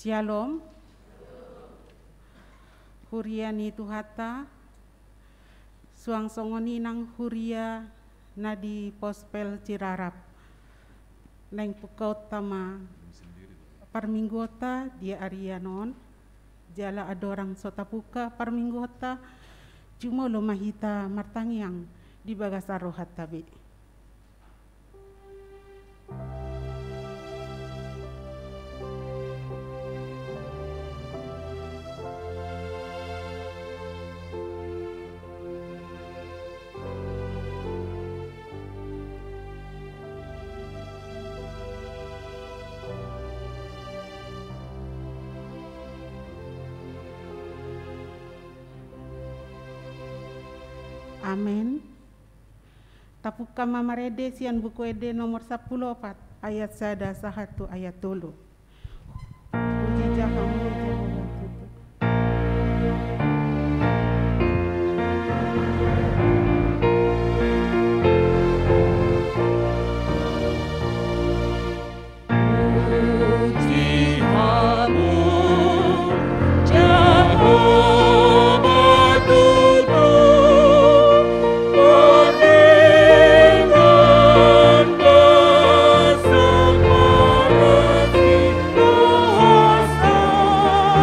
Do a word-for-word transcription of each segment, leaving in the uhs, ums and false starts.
Syalom. Huria ni Tuhanta, suang songon i nang huria na di Pospel Cirarap. Naeng pungkaonta ma parmingguonta di ari on, jala andorang so tapungka parmingguonta, jumolo ma hita martangiang di bagasan rohanta be. Amen. Tapungka ma marende sian Buku Ende nomor sampulu opat, ayat sada sahat tu ayat tolu. Puji ja hamu, Jahowa, tutu. Puji hamu, Jahowa, tutu, pardenggan basa parasi roha salenlenai.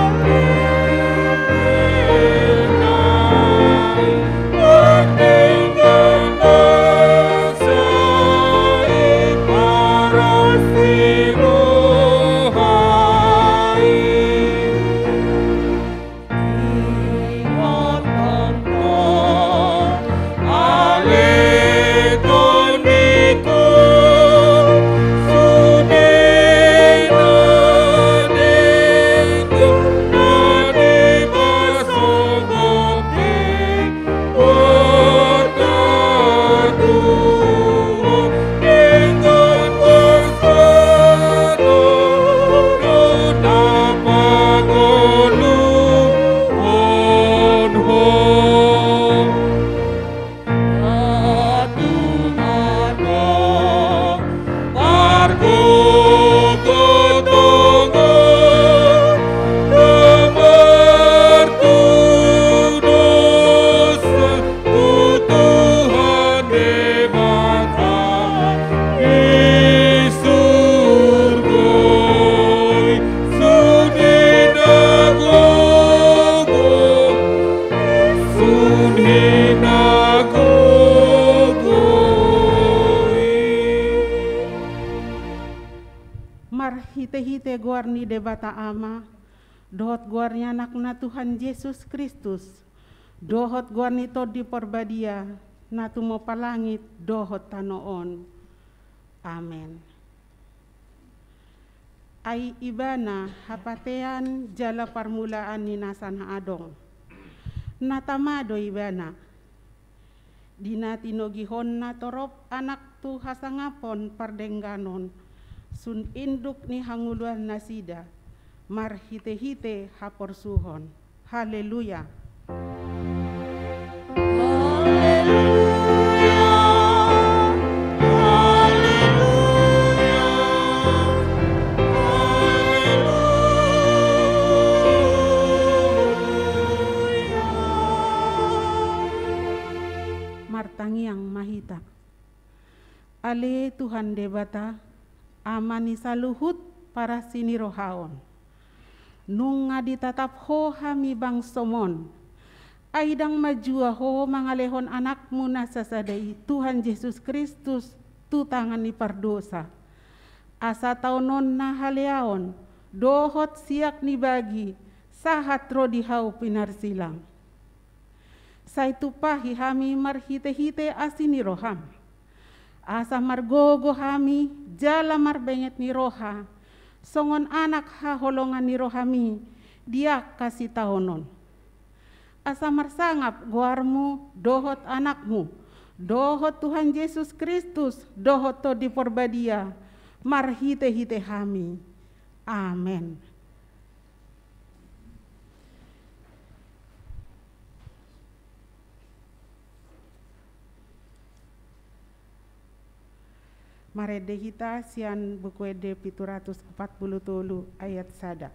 Marhitehite goar ni Debata Ama, dohot goar ni Anakna Tuhan Jesus Kristus, dohot goar ni Tondi Parbadia, na tumompa langit dohot tano on. Amen. Ai Ibana hapatean jala parmulaan ni nasa na adong. Na tama do Ibana. Di na tinogihonna torop anak tu hasangapon pardengganon, sun induk ni hangoluan nasida, marhitehite haporsuhon. Haleluya. Haleluya. Haleluya. Haleluya. Martangiang ma hita. Ale Tuhan Debata, Ama ni saluhut parasi ni roha on. Nunga ditatap Ho hami bangsom on. Ai ndang manjua Ho mangalehon Anakmu na sasada i, Tuhan Jesus Kristus, tu tangan ni pardosa. Asa taononna haleaon, dohot siak ni bagi, sahat ro di hau pinarsilang. Sai tumpahi hami marhitehite asi ni roham. Asa margogo hami jala marbenget ni roha, songon anak haholongan ni rohami di angka sitaonon. Asa marsangap goarmu dohot Anakmu, dohot Tuhan Jesus Kristus, dohot Tondi Parbadia, marhitehite hami. Amen. Marende hita sian Buku Ende pitu ratus opat pulu tolu ayat sada.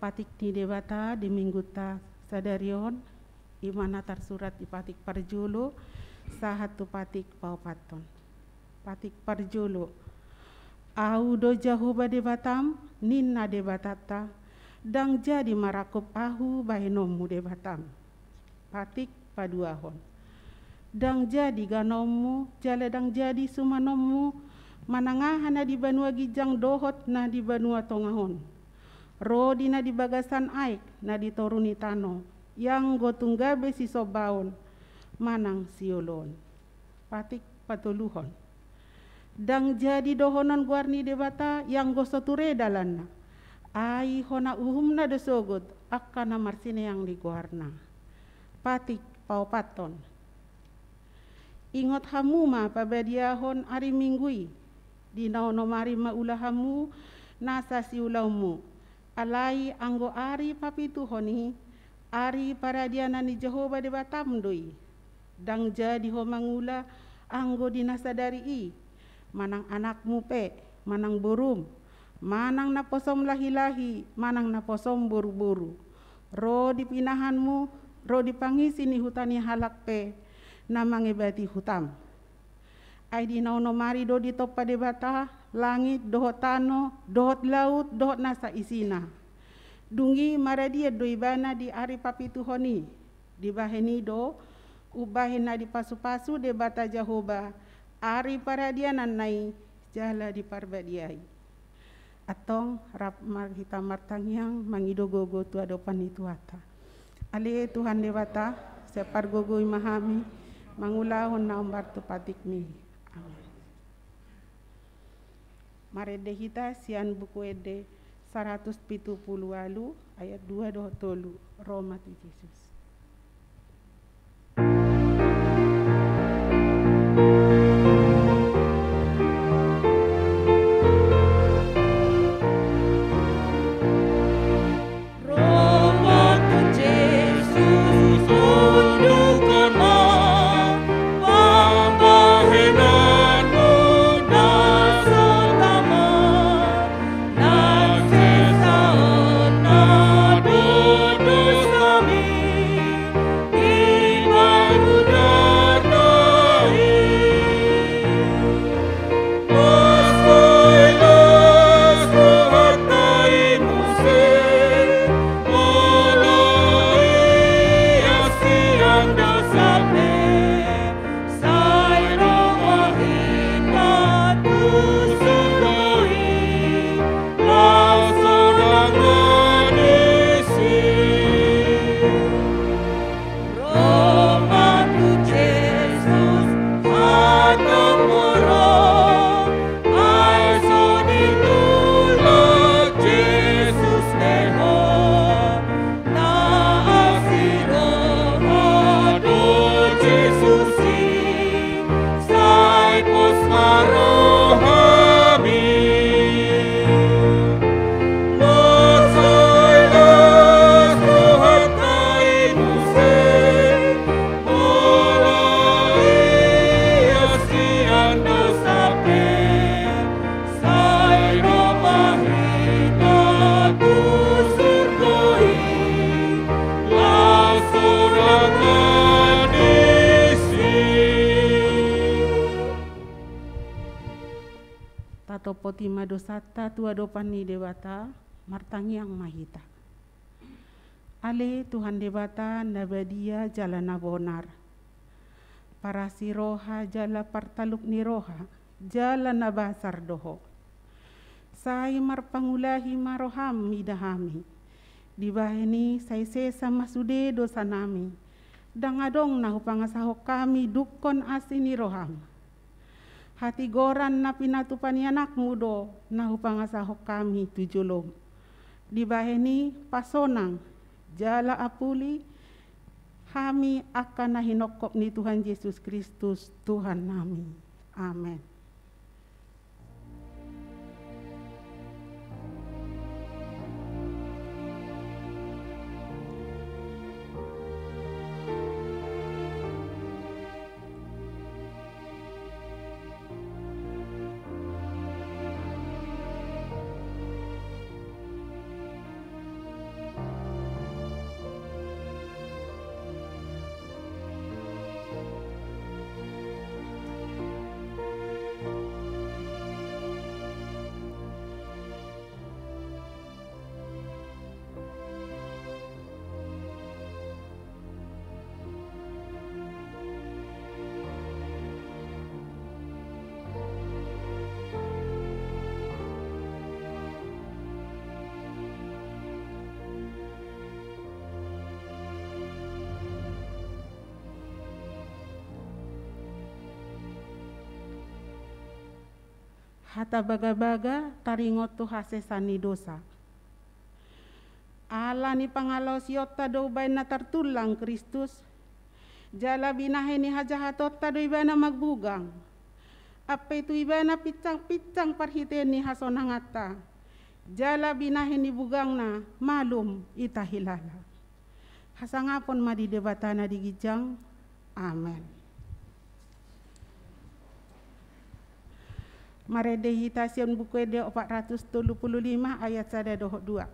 Patik ni Debata di Minggunta sadari on, i ma na tarsurat di patik parjolo sahat tu patik paopathon. Patik parjolo. Ahu do Jahowa Debatam, ninna Debatanta, ndang jadi marangkup ahu bahenonmu Debatam. Patik paduahon. Ndang jadi ganonmu, jala ndang jadi sumanonmu, manang aha na di banua ginjang dohot na di banua tonga on. Ro di na di bagasan aek, na di toru ni tano, ianggo tung gabe sisombaon, manang sioloon. Patik patoluhon. Ndang jadi dohonon goar ni Debata, ianggo so ture dalanna. Ai hona uhumna do sogot, angka na marsineang di goarna. Patik paopathon. Ingot hamu ma pabadiahon ari Minggu i, di na onom ari ma ula hamu nasa siulaonmu. Alai anggo ari papituhon i, ari paradianan ni Jahowa Debatam do i. Ndang jadi ho mangula anggo di na sadari i, manang anakmu pe, manang borum, manang naposom lahilahi, manang naposom boruboru. Ro di pinahanmu, ro di pangisi ni huta ni halak pe, na mangebati hutam. Ai di na onom ari do ditompa Debata langit, dohot tano, dohot laut, dohot nasa isina. Dung i maradian do ibana di ari papituhon i. Dibahen i do, umbahen na dipasupasu Debata Jahowa, ari paradiananna i, jala diparbadiai. Antong, rap mar-, hita martangiang, mangido gogo tu adopan ni Tuhanta. Ale Tuhan Debata, sai pargogoi ma hami, mangulahon na hombar tu patikmi. Amen. Marende hita sian Buku Ende saratus pitu pulu ualu ayat dua dohot tolu, Ro ma tu Jesus. Tatompoti ma dosanta tu adopan ni Debata, martangiang ma hita. Ale Tuhan Debata na badia jala na bonar, parasi roha jala partaluk ni roha, jala na basar do Ho. Sai marpangulahi ma roham mida hami. Dibahen i sai sesa ma sude dosanami. Ndang adong na hupangasahon hami dungkon asi ni roham. Hatigoran na pinatupa ni anakmu do na hupangasahon hami tu jolom. Dibahen i pasonang jala apuli hami angka na hinongkop ni Tuhan Jesus Kristus, Tuhannami. Amen. Hata bagabaga taringot tu hasesaan ni dosa. Ala ni pangalaosionta do umbahen na tartullang Kristus, jala binahen ni hajahatonta do ibana manggugang. Ampe tu ibana pinsangpinsang parhitean ni hasonanganta, jala binahen ni bugangna malum hita hilala. Hasangapon ma di Debata na di ginjang. Amen. Marende hita sian Buku Ende opat ratus tolu pulu lima ayat sada dohot dua.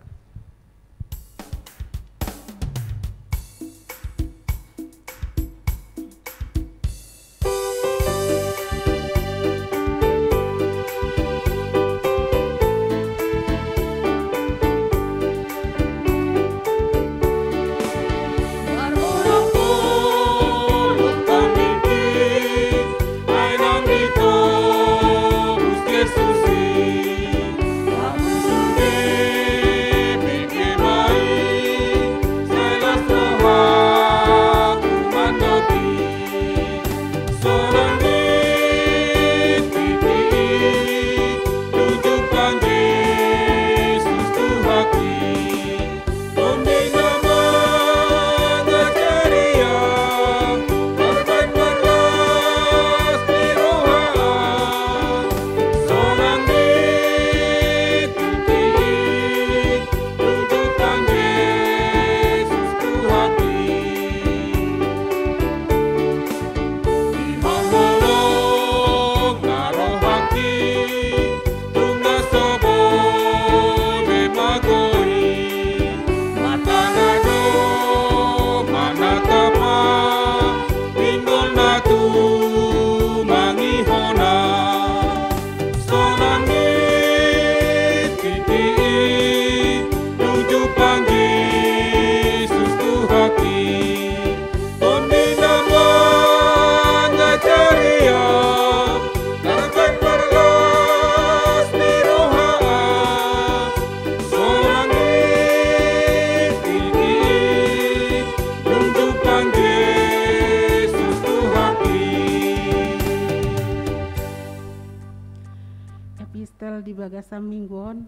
Epistel di bagasan minggu on,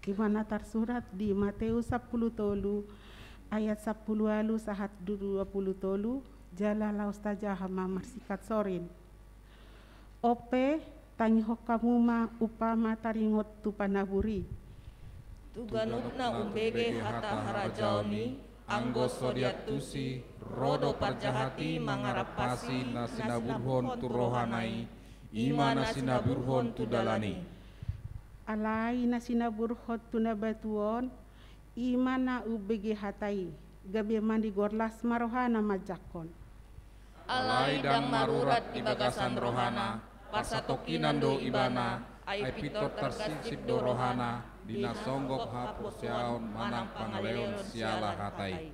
i ma na tarsurat di Mateus sampulu tolu ayat sampulu ualu sahat dua pulu tolu, jala laos tajaha ma marsingkat sorin. On pe, tangihon hamu ma umpama taringot tu panabur i. Tu ganup na umbege hata harajaon i, anggo so diantusi, ro do parjahat i mangarampasi na sinaburhon tu rohana i, i ma na sinaburhon tu dalan i. Alai na sinaburhon tu na batu on, i ma na umbege hata i, gabe manigor las ma rohana manjangkon. Alai ndang marurat di bagasan rohana, parsatongkinan do ibana, ai pintor tarsinsip do rohana, di na songgop haporseaon manang pangaleon siala hata i.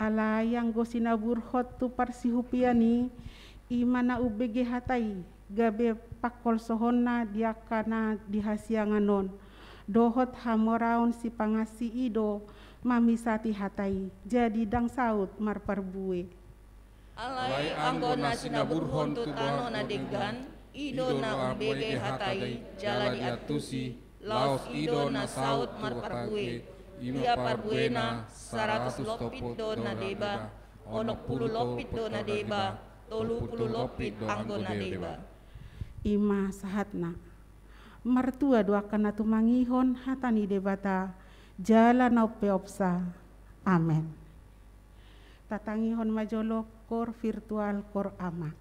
Alai anggo sinaburhon tu parsihupian i, i ma na umbege hata i, gabe pangkolsohonna di angka na di hasiangan on, dohot hamoraon sipangansi i do mamisati hata i, jadi ndang saut marparbue. Alai anggo na sinaburhon tu tano na denggan, i do na umbege hata i, jala diantusi, laos i do na saut marparbue, ia parbuena saratus lompit do na deba, onom pulu lompit do na deba, tolu pulu lompit anggo na deba. I ma sahatna. Martua do angka na tumangihon hata ni Debata, jala na umpeopsa. Amen. Tatangihon ma jolo koor virtual, koor Ama.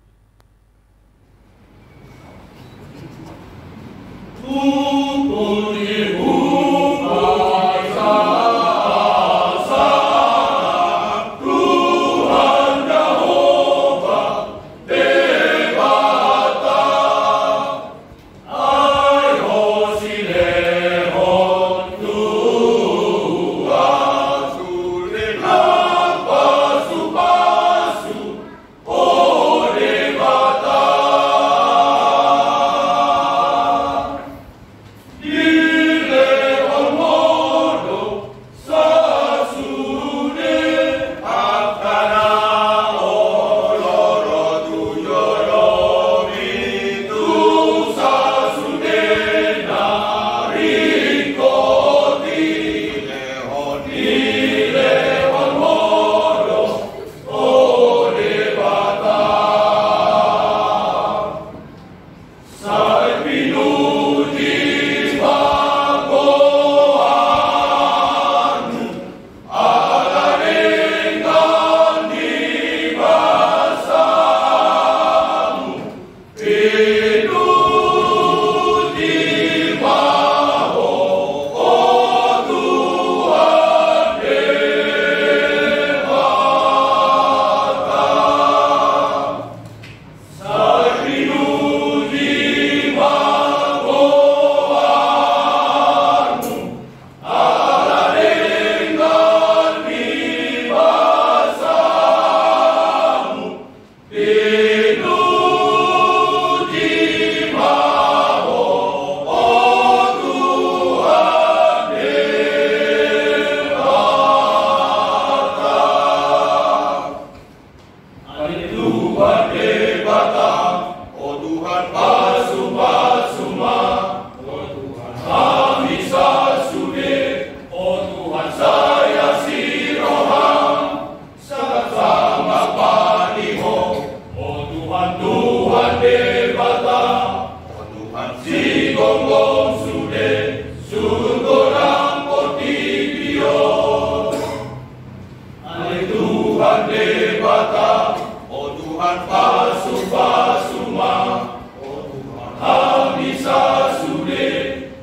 Ale Tuhan Debata, o Tuhan pasupasu ma, o Tuhan hami sasude, o Tuhan sai asi roham, sangap-sangap ma di Ho, o Tuhan, Tuhan Debata, o Tuhan sigomgom sude, surgo nang portibi on. Ale Tuhan Debata, o Tuhan pasupasu ma, o Tuhan hami sasude,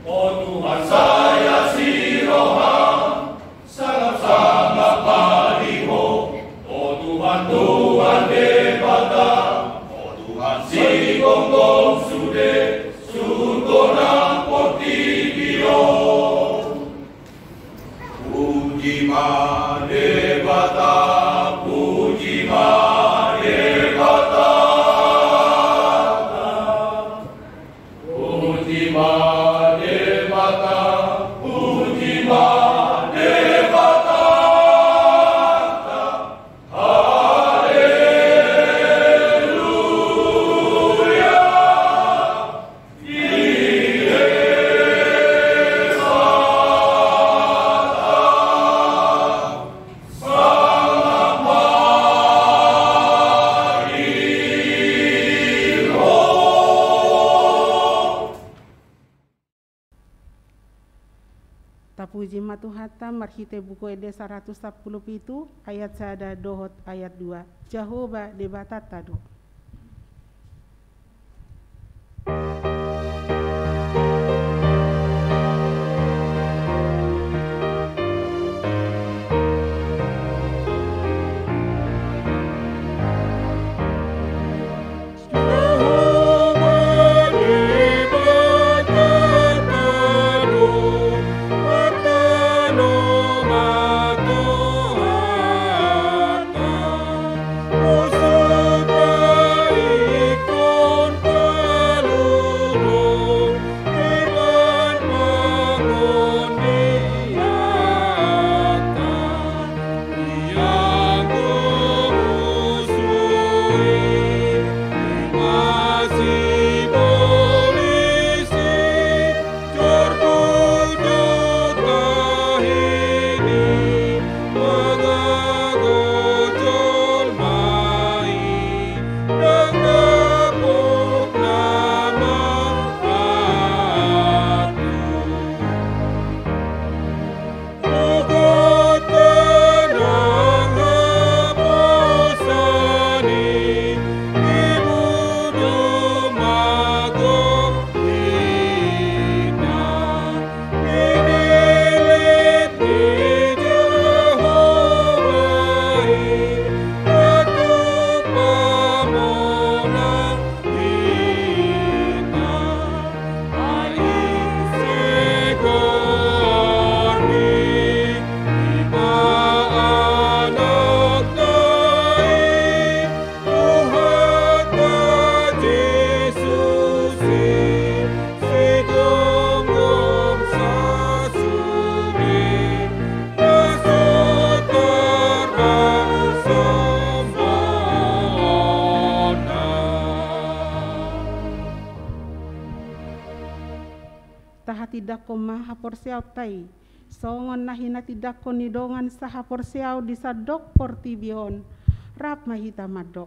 o Tuhan sai asi roham, sangap-sangap ma di Ho, o Tuhan, Tuhan Debata, o Tuhan sigomgom sude, surgo nang portibi on. Puji ma Debata, puji ma Debata. Puji ma Debata, puji ma Debata. Haleluya. Tapuji ma Tuhanta marhite Buku Ende saratus sampulu pitu, ayat sada dohot ayat dua. Jahowa Debatanta do. Tindangkon ma haporseaonta i, songon na hinatindangkon ni dongan sahaporseaon di sandok portibi on. Rap ma hita mandok.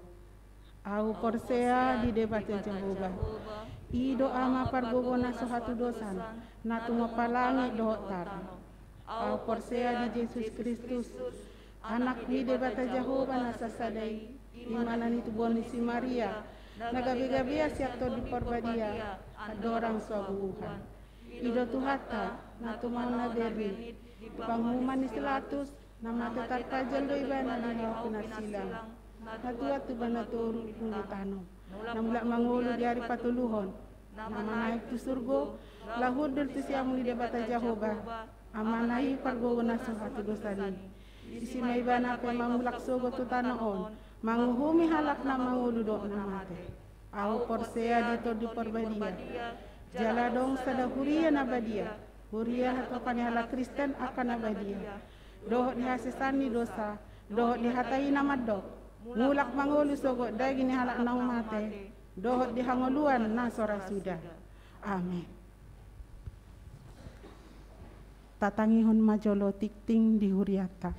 Ahu porsea di Debata Jahowa, i do Ama pargogo na so hatudosan, na tumompa langit dohot tano. Ahu porsea di Jesus Kristus, Anak ni Debata Jahowa na sasada i, i ma na nitubuhon ni si Maria, na gabe-gabea sian Tondi Parbadia, andorang so habubuhan. I do Tuhanta, na tumaon na bernit, di panguhuman ni si Pilatus, na mate tarpajal do ibana di hau pinarsilang, na tuat tu ibana toru di punggung tano, na mulak mangolu di ari patoluhon, na manaek tu surgo, laho hundul tu siamun ni Debata Jahowa, Amana i pargogo na so hatudosan i. Disi ma ibana pe mamulak sogot tu tano on, manguhumi halak na mangolu dohot na mate. Ahu porsea di Tondi Parbadia, jala adong sada huria na badia, huria hatopan ni halak Kristen angka na badia, dohot di hasesaan ni dosa, dohot di hata i na mandok, mulak mangolu sogot daging ni halak na mate, dohot di hangoluan na so ra suda. Amen. Tatangihon ma jolo tingting di hurianta.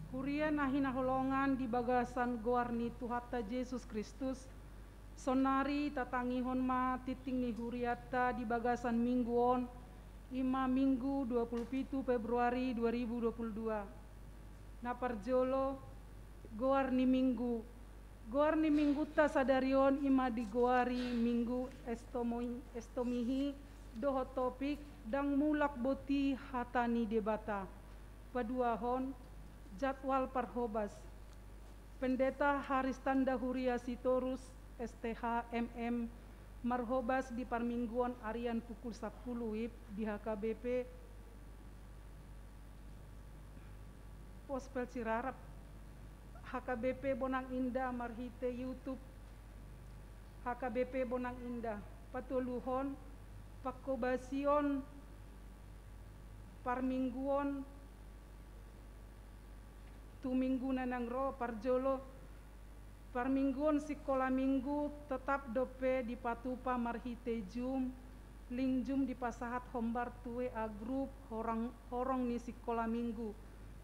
Huria na hinaholongan di bagasan goar ni Tuhanta Jesus Kristus, saonnari tatangihon ma tingting ni hurianta di bagasan minggu on, i ma Minggu dua puluh pitu Februari dua ribu dua puluh dua. Na parjolo, goar ni minggu. Goar ni minggunta sadari on i ma digoari Minggu Estomi-, Estomihi dohot topik Ndang Mulak Boti Hata ni Debata. Paduahon, jadwal parhobas. Pendeta Haristanda Huria Sitorus, S T H, M M, marhobas di parmingguon arian pukul sampulu W I B di H K B P Gospel Sirarap, H K B P Bonang Indah marhite YouTube H K B P Bonang Indah. Patoluhon, panghobasion parmingguon tu minggu na naeng ro. Parjolo, parmingguon sikola minggu tetap dope dipatupa marhite Zoom, link Zoom dipasahat hombar tu W A grup horong, horong ni sikola minggu.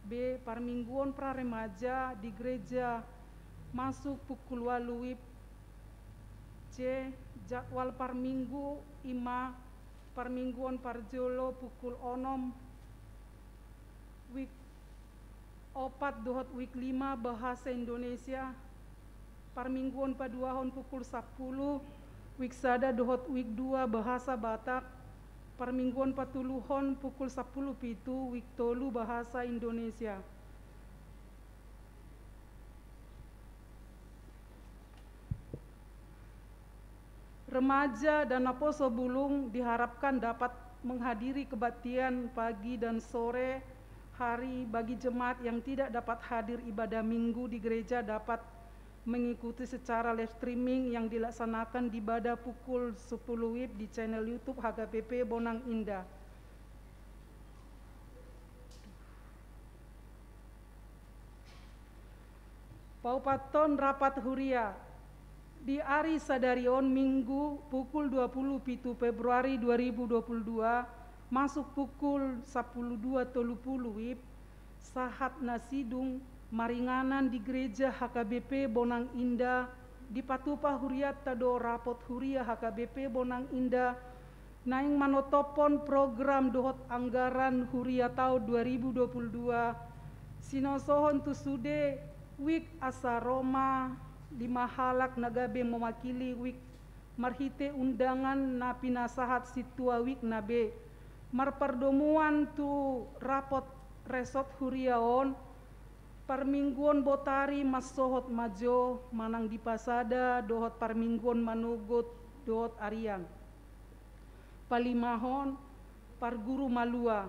B, parmingguon pra remaja di gereja masuk pukul ualu W I B. C, jadwal parminggu i ma parmingguon parjolo pukul onom, W I B opat dohot W I B lima bahasa Indonesia, parmingguon paduahon pukul sampulu, W I B sada dohot W I B dua bahasa Batak, parmingguon patoluhon pukul sampulu pitu, W I B tolu bahasa Indonesia. Remaja dan Naposo Bulung diharapkan dapat menghadiri kebaktian pagi dan sore hari. Bagi jemaat yang tidak dapat hadir ibadah minggu di gereja dapat mengikuti secara live streaming yang dilaksanakan di bada pukul sepuluh W I B di channel YouTube H K B P Bonang Indah. Paupathon rapat huria. Di ari sadari on Minggu pukul dua puluh pitu Februari dua ribu dua puluh dua masuk pukul sampulu dua tolu pulu W I B, sahat na sidung maringanan di gereja H K B P Bonang Indah, dipatupa hurianta do rapot huria H K B P Bonang Indah, naeng manotophon program dohot anggaran huria taon dua ribu dua puluh dua, sinosohon tu sude W I B asa ro ma lima halak na gabe mewakili W I B marhite undangan na pinasahat sintua W I B na be. Marpardomuan tu rapot resort huria on, parmingguon botari mansohot ma jo manang dipasada dohot parmingguon manogot dohot arian. Palimahon, parguru malua.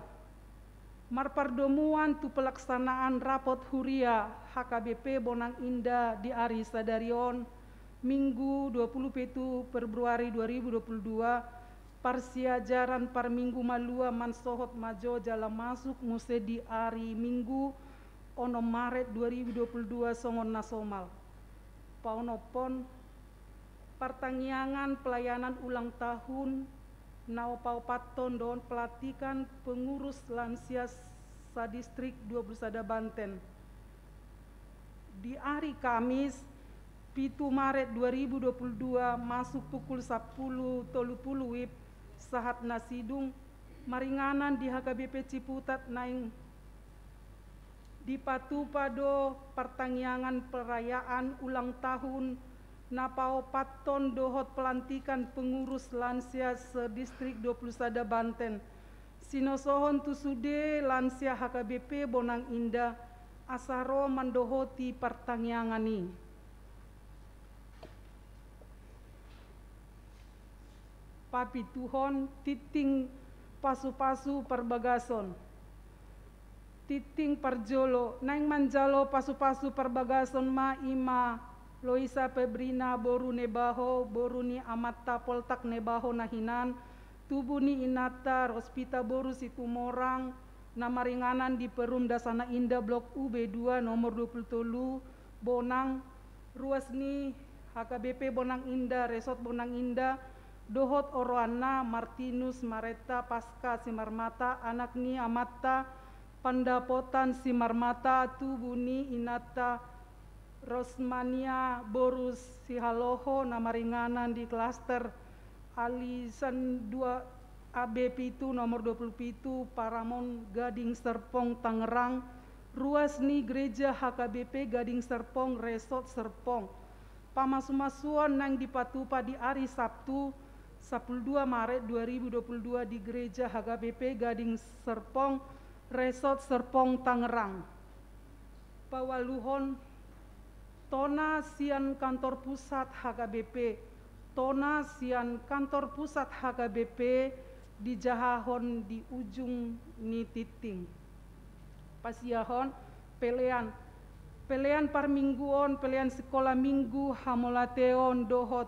Marpardomuan tu pelaksanaan rapot huria H K B P Bonang Indah di ari sadari on, Minggu dua puluh pitu Februari dua ribu dua puluh dua, parsiajaran parminggu malua mansohot ma jo jala masuk muse di ari Minggu onom Maret dua ribu dua puluh dua songon na somal. Paonomhon, partangiangan pelayanan ulang tahun na paopathon dohot pelantikan pengurus lansia sadistrik dua puluh sada Banten. Di ari Kamis, pitu Maret dua ribu dua puluh dua, masuk pukul sapuluh tolu puluh WIB, sahat na sidung, maringanan di H K B P Ciputat naeng dipatupa do partangiangan perayaan ulang tahun na paopathon dohot pelantikan pengurus lansia sedistrik dua puluh sada Banten. Sinosohon tu sude lansia H K B P Bonang Indah asa ro mandohoti partangiangan i. Papituhon, tingting pasupasu parbagason. Tingting parjolo, naeng manjalo pasupasu parbagason ma i ma Loisa Febrina boru Nebaho, boru ni amanta Poltak Nebaho na hinan, tubu ni inanta Rospita boru Situmorang, na maringanan di Perum Dasana Indah Blok U B dua nomor dua puluh tolu, Bonang, ruas ni H K B P Bonang Indah, Resort Bonang Indah, dohot oroanna Martinus Mareta Paska Simarmata, anak ni amanta Pandapotan Simarmata, tubu ni inanta Rosmania boru Sihaloho, na maringanan di klaster Alisan dua A B pitu nomor dua puluh pitu, Paramon, Gading Serpong, Tangerang, ruas ni Gereja H K B P Gading Serpong, Resort Serpong. Pamasumasuon naeng dipatupa di ari Sabtu, sapuluh dua Maret dua ribu dua puluh dua, di Gereja H K B P Gading Serpong, Resort Serpong, Tangerang. Paualuhon, tona sian kantor pusat H K B P, tona sian kantor pusat H K B P dijahahon di ujung ni tingting. Pasiahon, pelean, pelean parmingguon, pelean sikola minggu, hamauliateon dohot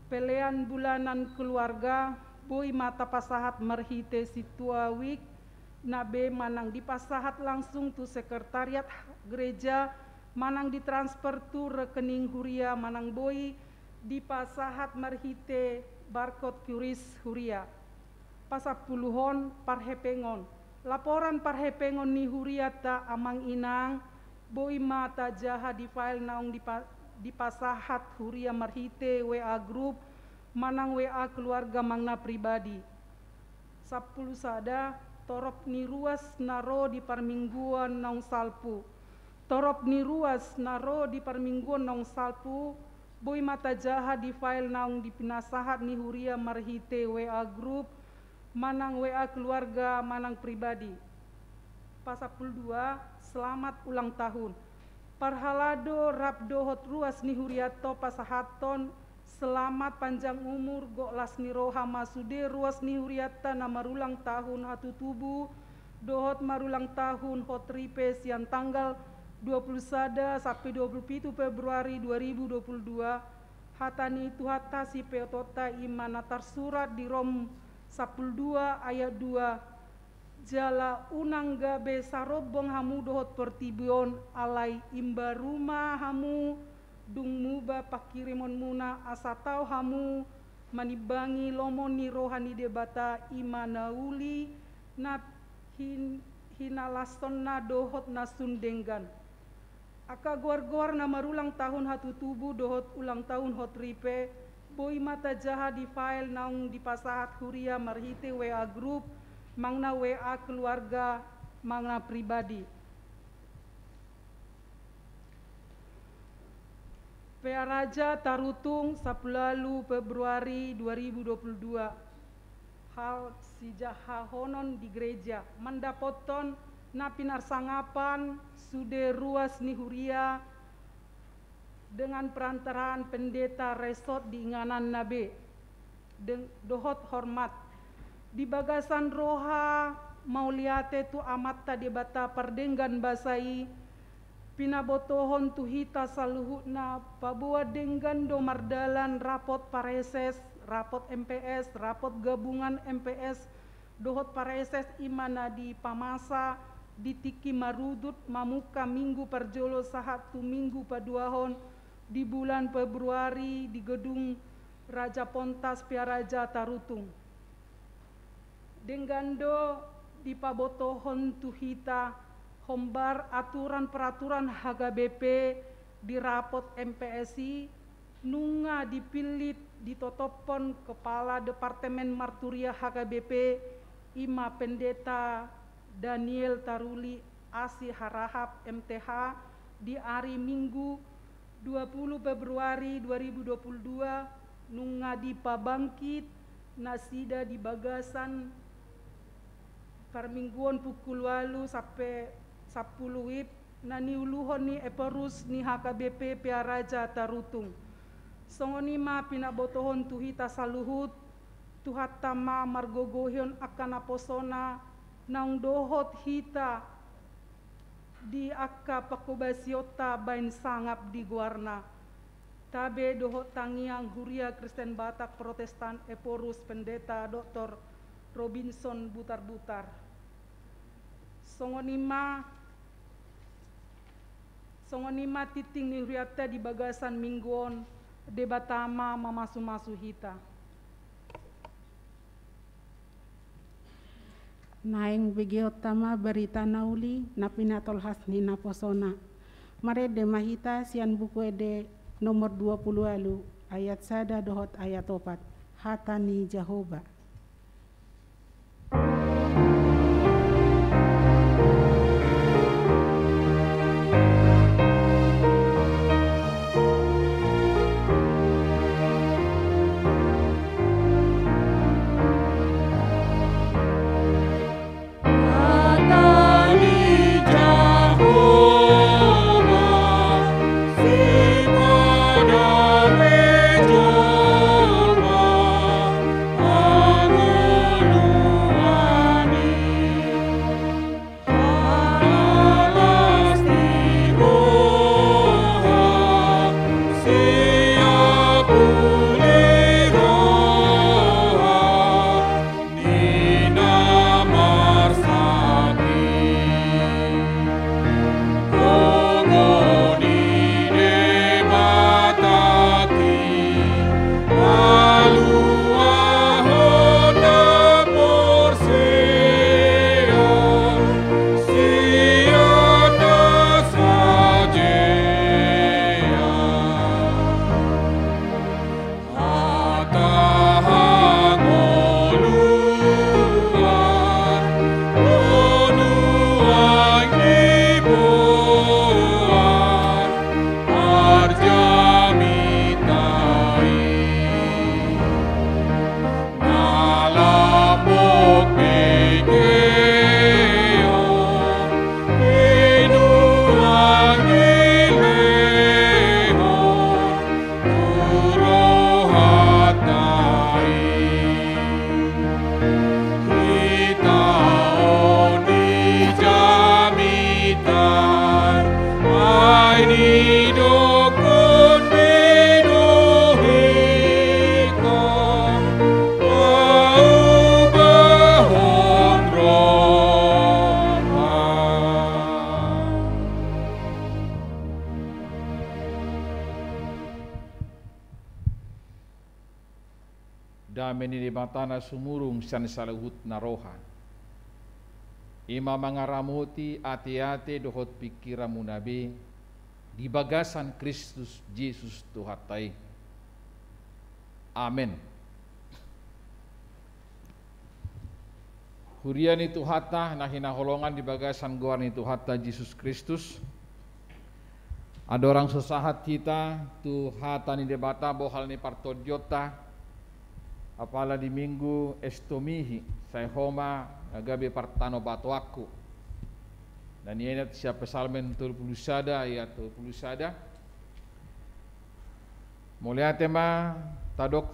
pelean bulanan keluarga, boi ma tapasahat marhite sintua wik, na be manang dipasahat langsung tu sekretariat gereja, manang ditransfer tu rekening huria, manang boi dipasahat marhite barcode QRIS huria. Pasampuluhon, parhepengon. Laporan parhepengon ni hurianta, amang inang, boi ma tajaha di file naung dipa-, dipasahat huria marhite W A grup, manang W A keluarga, manang na pribadi. Sampulu sada, torop ni ruas na ro di parmingguon naung salpu. Torop ni ruas na ro di parmingguon naung salpu, boi ma tajaha di file naung dipinasahat ni huria marhite W A grup, manang W A keluarga, manang pribadi. Pasampulu dua, selamat ulang tahun. Parhalado rap dohot ruas ni hurianta pasahathon selamat panjang umur, gok las ni roha ma sude ruas ni hurianta na marulang tahun hatutubu dohot marulang tahun hot ripe sian tanggal dua puluh sada sampe dua puluh pitu Februari dua ribu dua puluh dua. Hata ni Tuhanta sipiotonta i ma na tarsurat di Rom sampulu dua ayat dua, jala unang gabe sarombong hamu dohot portibi on, alai imbaru ma hamu dung muba pangkirimonmuna, asa tau hamu manimbangi lomo ni roha ni Debata, i ma na uli, na hin-, hinalashonna dohot na sun denggan. Angka goar-goar na marulang tahun hatutubu dohot ulang tahun hot ripe, boi ma tajaha di file naung dipasahat huria marhite W A grup, manang na W A keluarga, manang na pribadi. Pearaja Tarutung, sampulu ualu Februari dua ribu dua puluh dua. Hal sijahahonon di gereja, mandapothon na pinarsangapan sude ruas ni huria dengan perantaraan pendeta resort di ingananna be, deng-, dohot hormat. Di bagasan roha Mauliate tu Amanta Debata pardenggan basa i, pinabotohon tu hita saluhutna, paboa denggan do mardalan rapot pareses, rapot M P S, rapot gabungan M P S dohot pareses, i ma na dipamasa di tingki marudut mamungka minggu parjolo sahat tu minggu paduahon di bulan Februari di gedung Raja Pontas Pearaja Tarutung. Denggan do dipabotohon tu hita hombar aturan peraturan H K B P di rapot M P S i, nunga dipillit ditotophon Kepala Departemen Marturia H K B P, i ma Pendeta Daniel Taruli Asi Harahap, M T H, di ari Minggu dua puluh Februari dua ribu dua puluh dua, nunga dipabangkit nasida di bagasan parmingguon pukul ualu sampe sampulu WIB, na niuluhon ni Ephorus ni H K B P Pearaja Tarutung. Songon i ma pinabotohon tu hita saluhut, Tuhanta ma margogohon angka naposona, naung dohot hita di angka pangkobasionta baen sangap di goarna. Tabe dohot tangiang Huria Kristen Batak Protestan Ephorus Pendeta Doktor Robinson Butarbutar. Songon i ma, songon i ma tingting ni hurianta di bagasan minggu on, Debata ma mamasumasu hita. Naeng begeonta ma barita na uli na pinatolhas ni naposona. Marende ma hita sian Buku Ende nomor dua puluh ualu, ayat sada dohot ayat opat. Hata ni Jahowa. Dame ni Debata na sumurung sian saluhutna roha, i ma mangaramoti ateate dohot pingkiranmuna be di bagasan Kristus Jesus Tuhanta i. Amen. Huria ni Tuhanta na hinaholongan di bagasan goar ni Tuhanta Jesus Kristus, andorang so sahat hita tu hata ni Debata bohal ni partondionta, apala di Minggu Estomihi, sai ho ma na gabe partanobatoanku. Na nienat sian Psalmen tolu pulu sada ayat tolu pulu sada. Mauliate ma tadok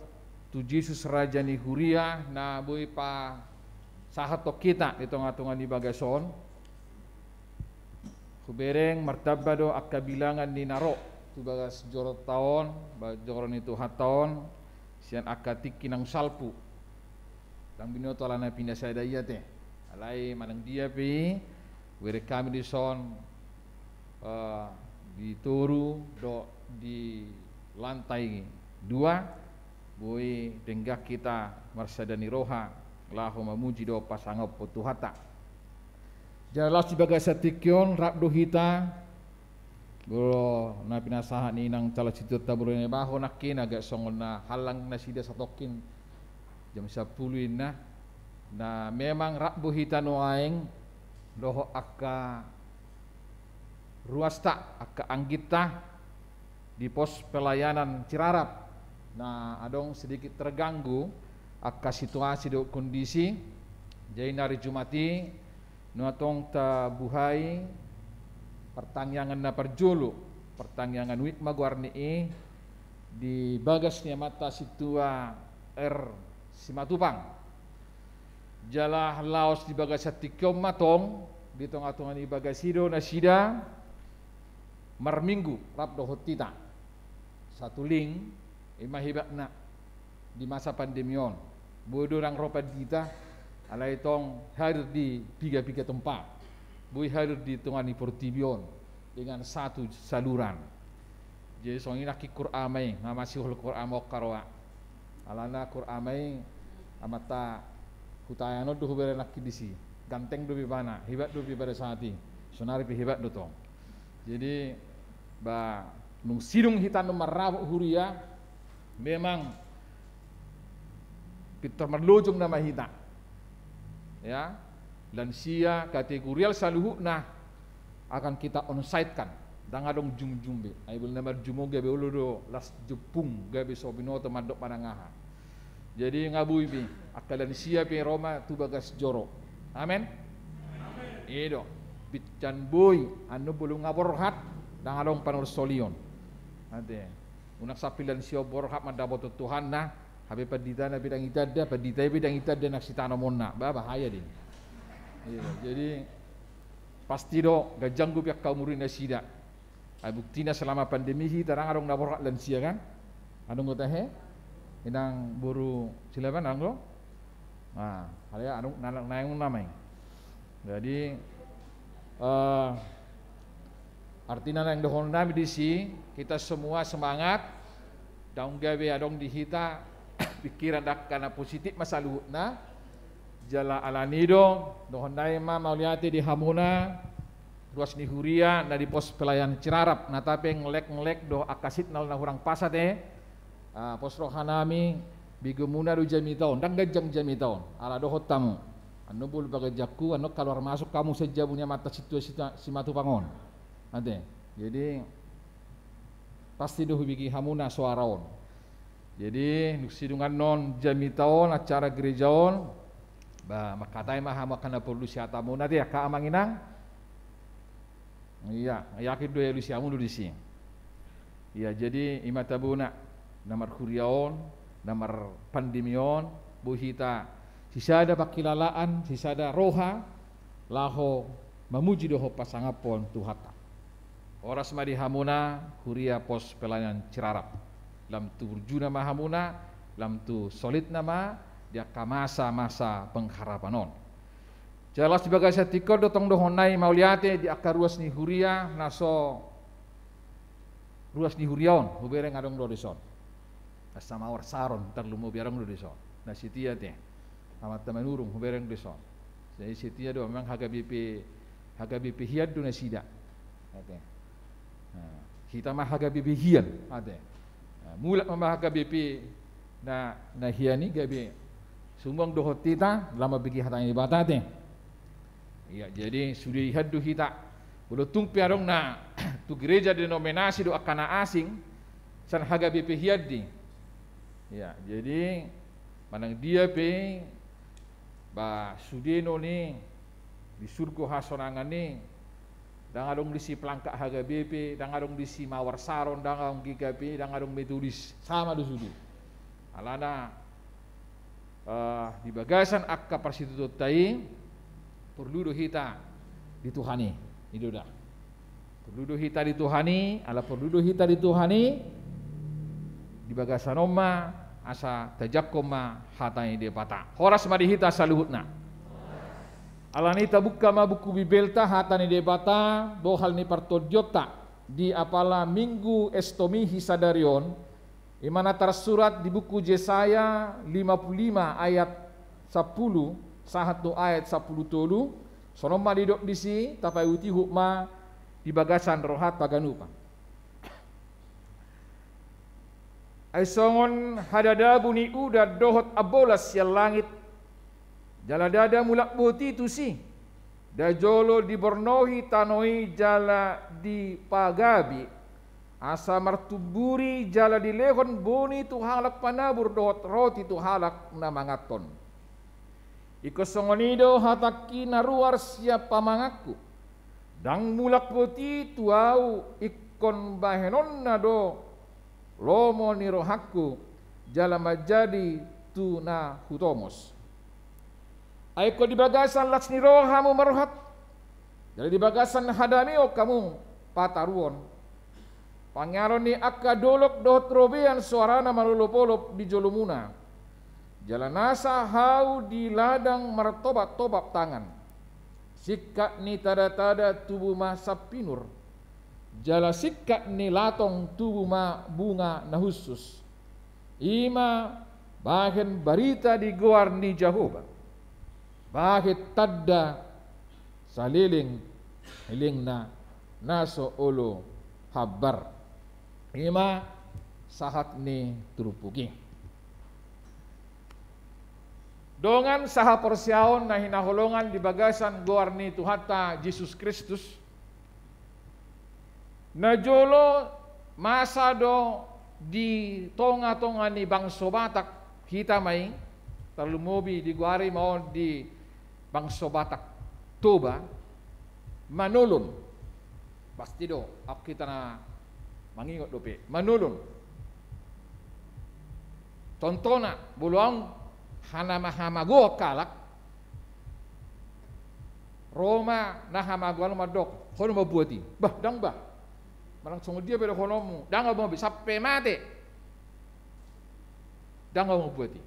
tu Jesus Raja ni Huria na boi pa Sahat hita di tonga-tonga ni bagas on. Hubereng martamba do angka bilangan ni na ro tu bagas joro ta on, ba-, joro ni Tuhanta on, sian angka tingki naung salpu. Ndang binoto alana pinasada i ate. Alai manang dia pe i, hubereng hami dison, eh, di toru dohot di lantai dua, boi denggan hita marsada ni roha laho mamuji dohot pasangaphon Tuhanta. Jala laos di bagasan tingki on rap do hita, molo na pinasahat ni inang calon situan ta molo na ibaho nangkin agak songon na hallang nasida satongkin jam sampulu inna. Na memang rap do hita nuaeng dohot angka ruasta, angka angginta di pos pelayanan Cirarap. Na adong sedikit terganggu angka situasi dohot kondisi. Jadi na ari Jumat i, nunga tong tabuhai partangiangan na parjolo, partangiangan wijk ma goarni i, di bagas ni amanta sintua R Simatupang. Jala laos di bagasan tingki on ma tong, di tonga-tonga ni bagas i do nasida marminggu rap dohot hita. Satu link, i ma hebatna di masa pandemi on. Boi do ndang ro pandita, alai tong hadir di piga-piga tempat. Boi hadir di tonga ni portibi on dengan satu saluran. Jadi songon i nangkin Qur'an ama i, nga masihol Qur'an ama on haroa. Alana Qur'an ama i, amanta Hutahean on do hubereng nangkin disi. Ganteng dope ibana, hebat dope ibana saat i. Sonari pe hebat do tong. Jadi, ba, dung sidung hita annon marrapot huria, memang pintor marlojong nama hita. Ya, lansia, kategorial saluhutna akan kita onsite-kan. Ndang adong jumjum be. Ai boi na marjum on gabe olo do las jempung, gabe so binoto mandok manang aha. Jadi nga boi be, angka lansia pe ro ma tu bagas joro. Amen? Amen. I do. Bincan boi, annon molo nga borhat, ndang adong panolsolion. Ate. Unang sampe lansia on borhat mandapothon Tuhanna, hape panditana pe ndang itanda, pandita i pe ndang itanda nang sitanomonna. Ba, bahaya do i. Iya, jadi pasti do ganjang dope angka umur ni nasida. Ai buktina selama pandemi hita ndang adong na borhat lansia kan? Adong do tahe? Inang boru Silaban adong do? Nah, alai adong na, na, na, nama i. Jadi, eh, artina naeng dohonon nami disi, kita semua semangat, ndang gabe adong di hita pikiran angka na positif ma saluhutna. Jala alani do, dohonon nami ma mauliate di hamuna, ruas ni huria na di pos pelayanan Cirarap, na tape ngelek-ngelek do angka signal na hurang pas ate. Ah, pos roha nami, begemuna do jamita on, ndang ganjang jamita on, ala dohot hamu. Annon boi bagas jangku, annon kaluar masuk hamu sian jabu ni amanta sintua Sita-, Simatupang on. Ate, jadi pasti do hubege hamuna soara on. Jadi dung sidung annon jamita on, acara gereja on, ba, mangkatai ma hamu angka na porlu sihatamuna ate, angka amang inang. Iya, yakin do i alusi hamu do disi. Iya, jadi i ma tabona, na marhuria on, na marpandemi on, boi hita sisada pangkilalaan, sisada roha, laho mamuji dohot pasangaphon Tuhanta. Horas ma di hamuna, huria pos pelayanan Cirarap. Lam tu burjuna ma hamuna, lam tu solidna ma, di angka masa-masa pengharapan on. Jala laos di bagasan tingki on do tong dohonon nami mauliate di angka ruas ni huria, na so ruas ni huria on, hubereng adong do dison. Asa mawar saron, tarlumobi adong do dison. Na setia ate. Amanta Manurung, hubereng dison. Jadi setia do, memang H K B P, H K B P hian do nasida. Ate. Nah, hita ma H K B P hian, ate. Nah, mulak ma H K B P na, na hian i gabe sumuang dohot hita, laho mambege hata ni Debata ate. Iya, jadi sude hian do hita. Molo tung pe adong na tu gereja denominasi do angka na asing, sian H K B P hian do i. Iya, jadi manang dia pe, ba, sude non i di surgo hasonangan i, ndang adong disi pelangkak H K B P, ndang adong disi mawar saron, ndang adong G K P, ndang adong Metodis, sama do sude. Alana Eh, di bagasan angka parsitutuonta i, porlu do hita di Tuhan i, i do da. Porlu do hita di Tuhan i, ala porlu do hita di Tuhan i, di bagasan on ma asa tajangkon ma hata ni Debata. Horas ma di hita saluhutna. Alani i tabuka ma buku Bibelta, hata ni Debata, bohal ni partondionta di apala Minggu Estomihi sadari on, i ma na tarsurat di buku Jesaya lima pulu lima ayat sampulu sahat tu ayat sampulu tolu. Songon on ma didok disi, tapaihutihut ma di bagasan rohanta ganup. Ai songon hadadabu ni udan dohot ambolas sian langit, jala ndada mulak boti tusi, najolo dibornohi tano i jala dipagabi, asa martumburi jala dilehon boni tu halak panabur dohot roti tu halak na manganhon. Ingkon songon i do hatangki na ruar sian pamanganku. Ndang mulak boti tu ahu, ingkon bahenonna do lomo ni rohangku, jala manjadi tu na hutomos. Ai ingkon di bagasan las ni roha hamu marrohat, jala di bagasan hadameon hamu pataruhon. Pangiaron ni angka dolok dohot robean soarana malolopolop di jolomuna. Jala nasa hau di ladang martobaptobap tangan. Singkat ni tadatada tubu ma sampinur. Jala singkat ni latong tubu ma bunga na hushus. I ma bahen barita di goar ni Jahowa. Bahen tanda saleleng, lelengna na so olo hambar. I ma sahat ni turpuk i. Dongan sahaporseaon na hinaholongan di bagasan goar ni Tuhanta Jesus Kristus, najolo masa do di tongatonga ni bangso Batak hita ma i, tarlumobi digoari ma on di bangso Batak Toba, manolon. Pasti do, ahu hita na mangingot dope. Manolon. Contohna, molo ahu hanama-, hamagoan halak, ro ma na hamagoan mandok, ho do mambuat i. Bah, ndang bah. Manang songon dia pe dohononmu, ndang ahu mambuat i, sampe mate. Ndang ahu mambuat i.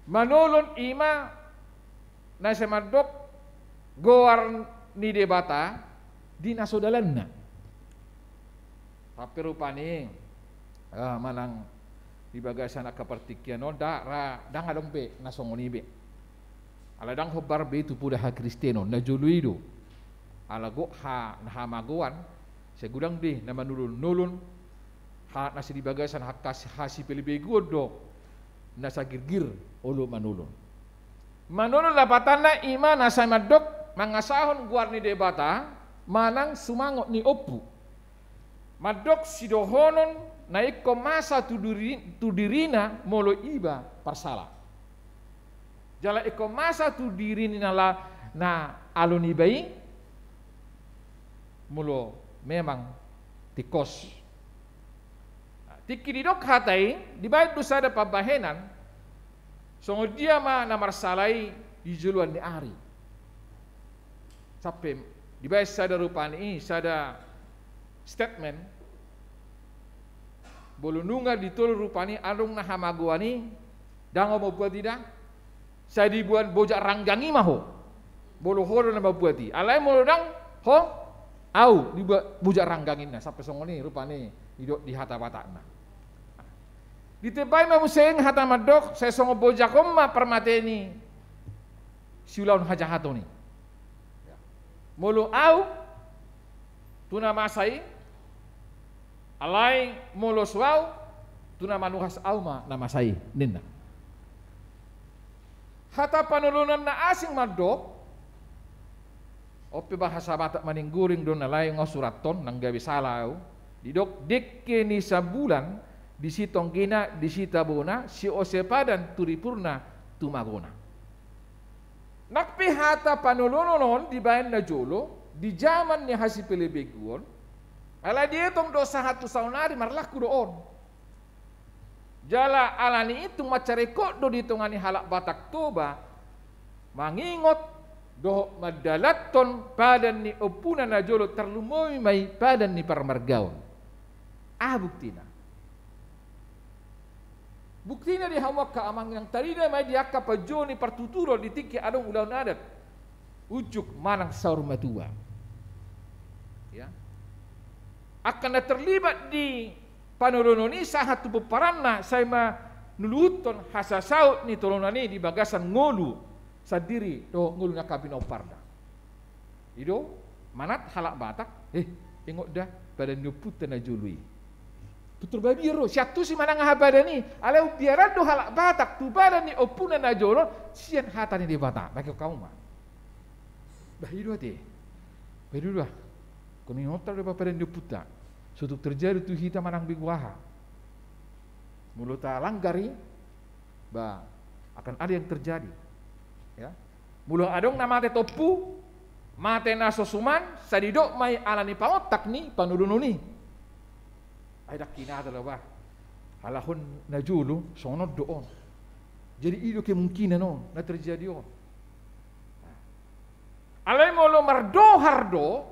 Manolon i ma na sai mandok goar ni Debata di na so dalanna. Tapi rupani, ah, manang di bagasan angka partingkian on, nda, ra, ndang adong be na songon i be. Ala ndang hombar be tu poda hakristenon, najolo i do. Ala gok ha, na hamagoan, sai godang do na manolon-nolon, halak na sai di bagasan hak-, hasi-, hasipelebeguon do, na sai girgir olo manolon. Manolon lapatanna i ma na sai mandok mangasahon goar ni Debata, manang sumangot ni ompu. Mandok sidohonon na ingkon masa tu diri-, tu dirina molo iba parsala. Jala ingkon masa tu dirina la-, na alo niba i molo memang tingkos. Tingki didok hata i, dibaen do sada pambahenan, songon dia ma na marsala i di joloan ni ari. Sampe dibaen sada rupani i, sada statement, molo nunga ditolhon rupani adong na hamagoan i, ndang ahu mambuat i da. Sai diboan bojak ranggang i ma ho. Molo ho do na mambuat i. Alai molo ndang ho, ahu diboan bojak ranggang inna. Sampe songon i rupani didok di hata Batakna. Ditembai ma muse hata mandok, sai songon bojak on ma parmate ni siulaon hajahaton i. Molo ahu, tu na masa i, alai molo so ahu, tu na manuhas ahu ma na masa i, ninna. Hata panolonan na asing mandok, on pe bahasa Batak maningguring do na lae nga surathon, ndang gabe sala ahu, didok dengke ni Sambulan, disi tonggena, disi tabona, siose padan tu ripurna, tu magona. Nang pe hata panolonan on dibaen najolo, di jaman ni hasipelebeguon, alai dietong do sahat tu saonari marlaku do on. Jala ala ni i tung mansai ringkot do di tonga ni halak Batak Toba mangingot dohot mandalanhon padan ni ompuna na jolo, tarlumobi ma i padan ni parmargaon. Aha buktina? Buktina di hamu angka amang inang, tarida ma i di angka panjou ni partuturon di tingki adong ulaon adat, unjuk manang saur matua. Ya. Angka na terlibat di panolonon i sahat tu pomparanna sai manuluhuthon hasasaut ni tolonan i di bagasan ngolu sandiri dohot ngolu ni angka pinomparna. I do manat halak Batak, eh, ingot da padan ni ompunta na jolo i. Pintor mabiar do, sian tusi manang aha padan i, alai umbiaran do halak Batak tu padan ni ompuna na jolo sian hata ni Debata. Bagi hamu ma. Bah, i do ate. Bah, i do bah. Koni nontar do bah padan ni ompunta. So tung terjadi tu hita manang begu aha. Molo talanggar i, bah, akan ada yang terjadi. Ya. Molo adong na mate tompu, mate na so suman, sai didok ma i ala ni pangontak ni panolonon i. Ai ndang hinata do bah. Halak on na jolo songon on do on. Jadi i do kemungkinan on na terjadi on. Alai molo mardohar do,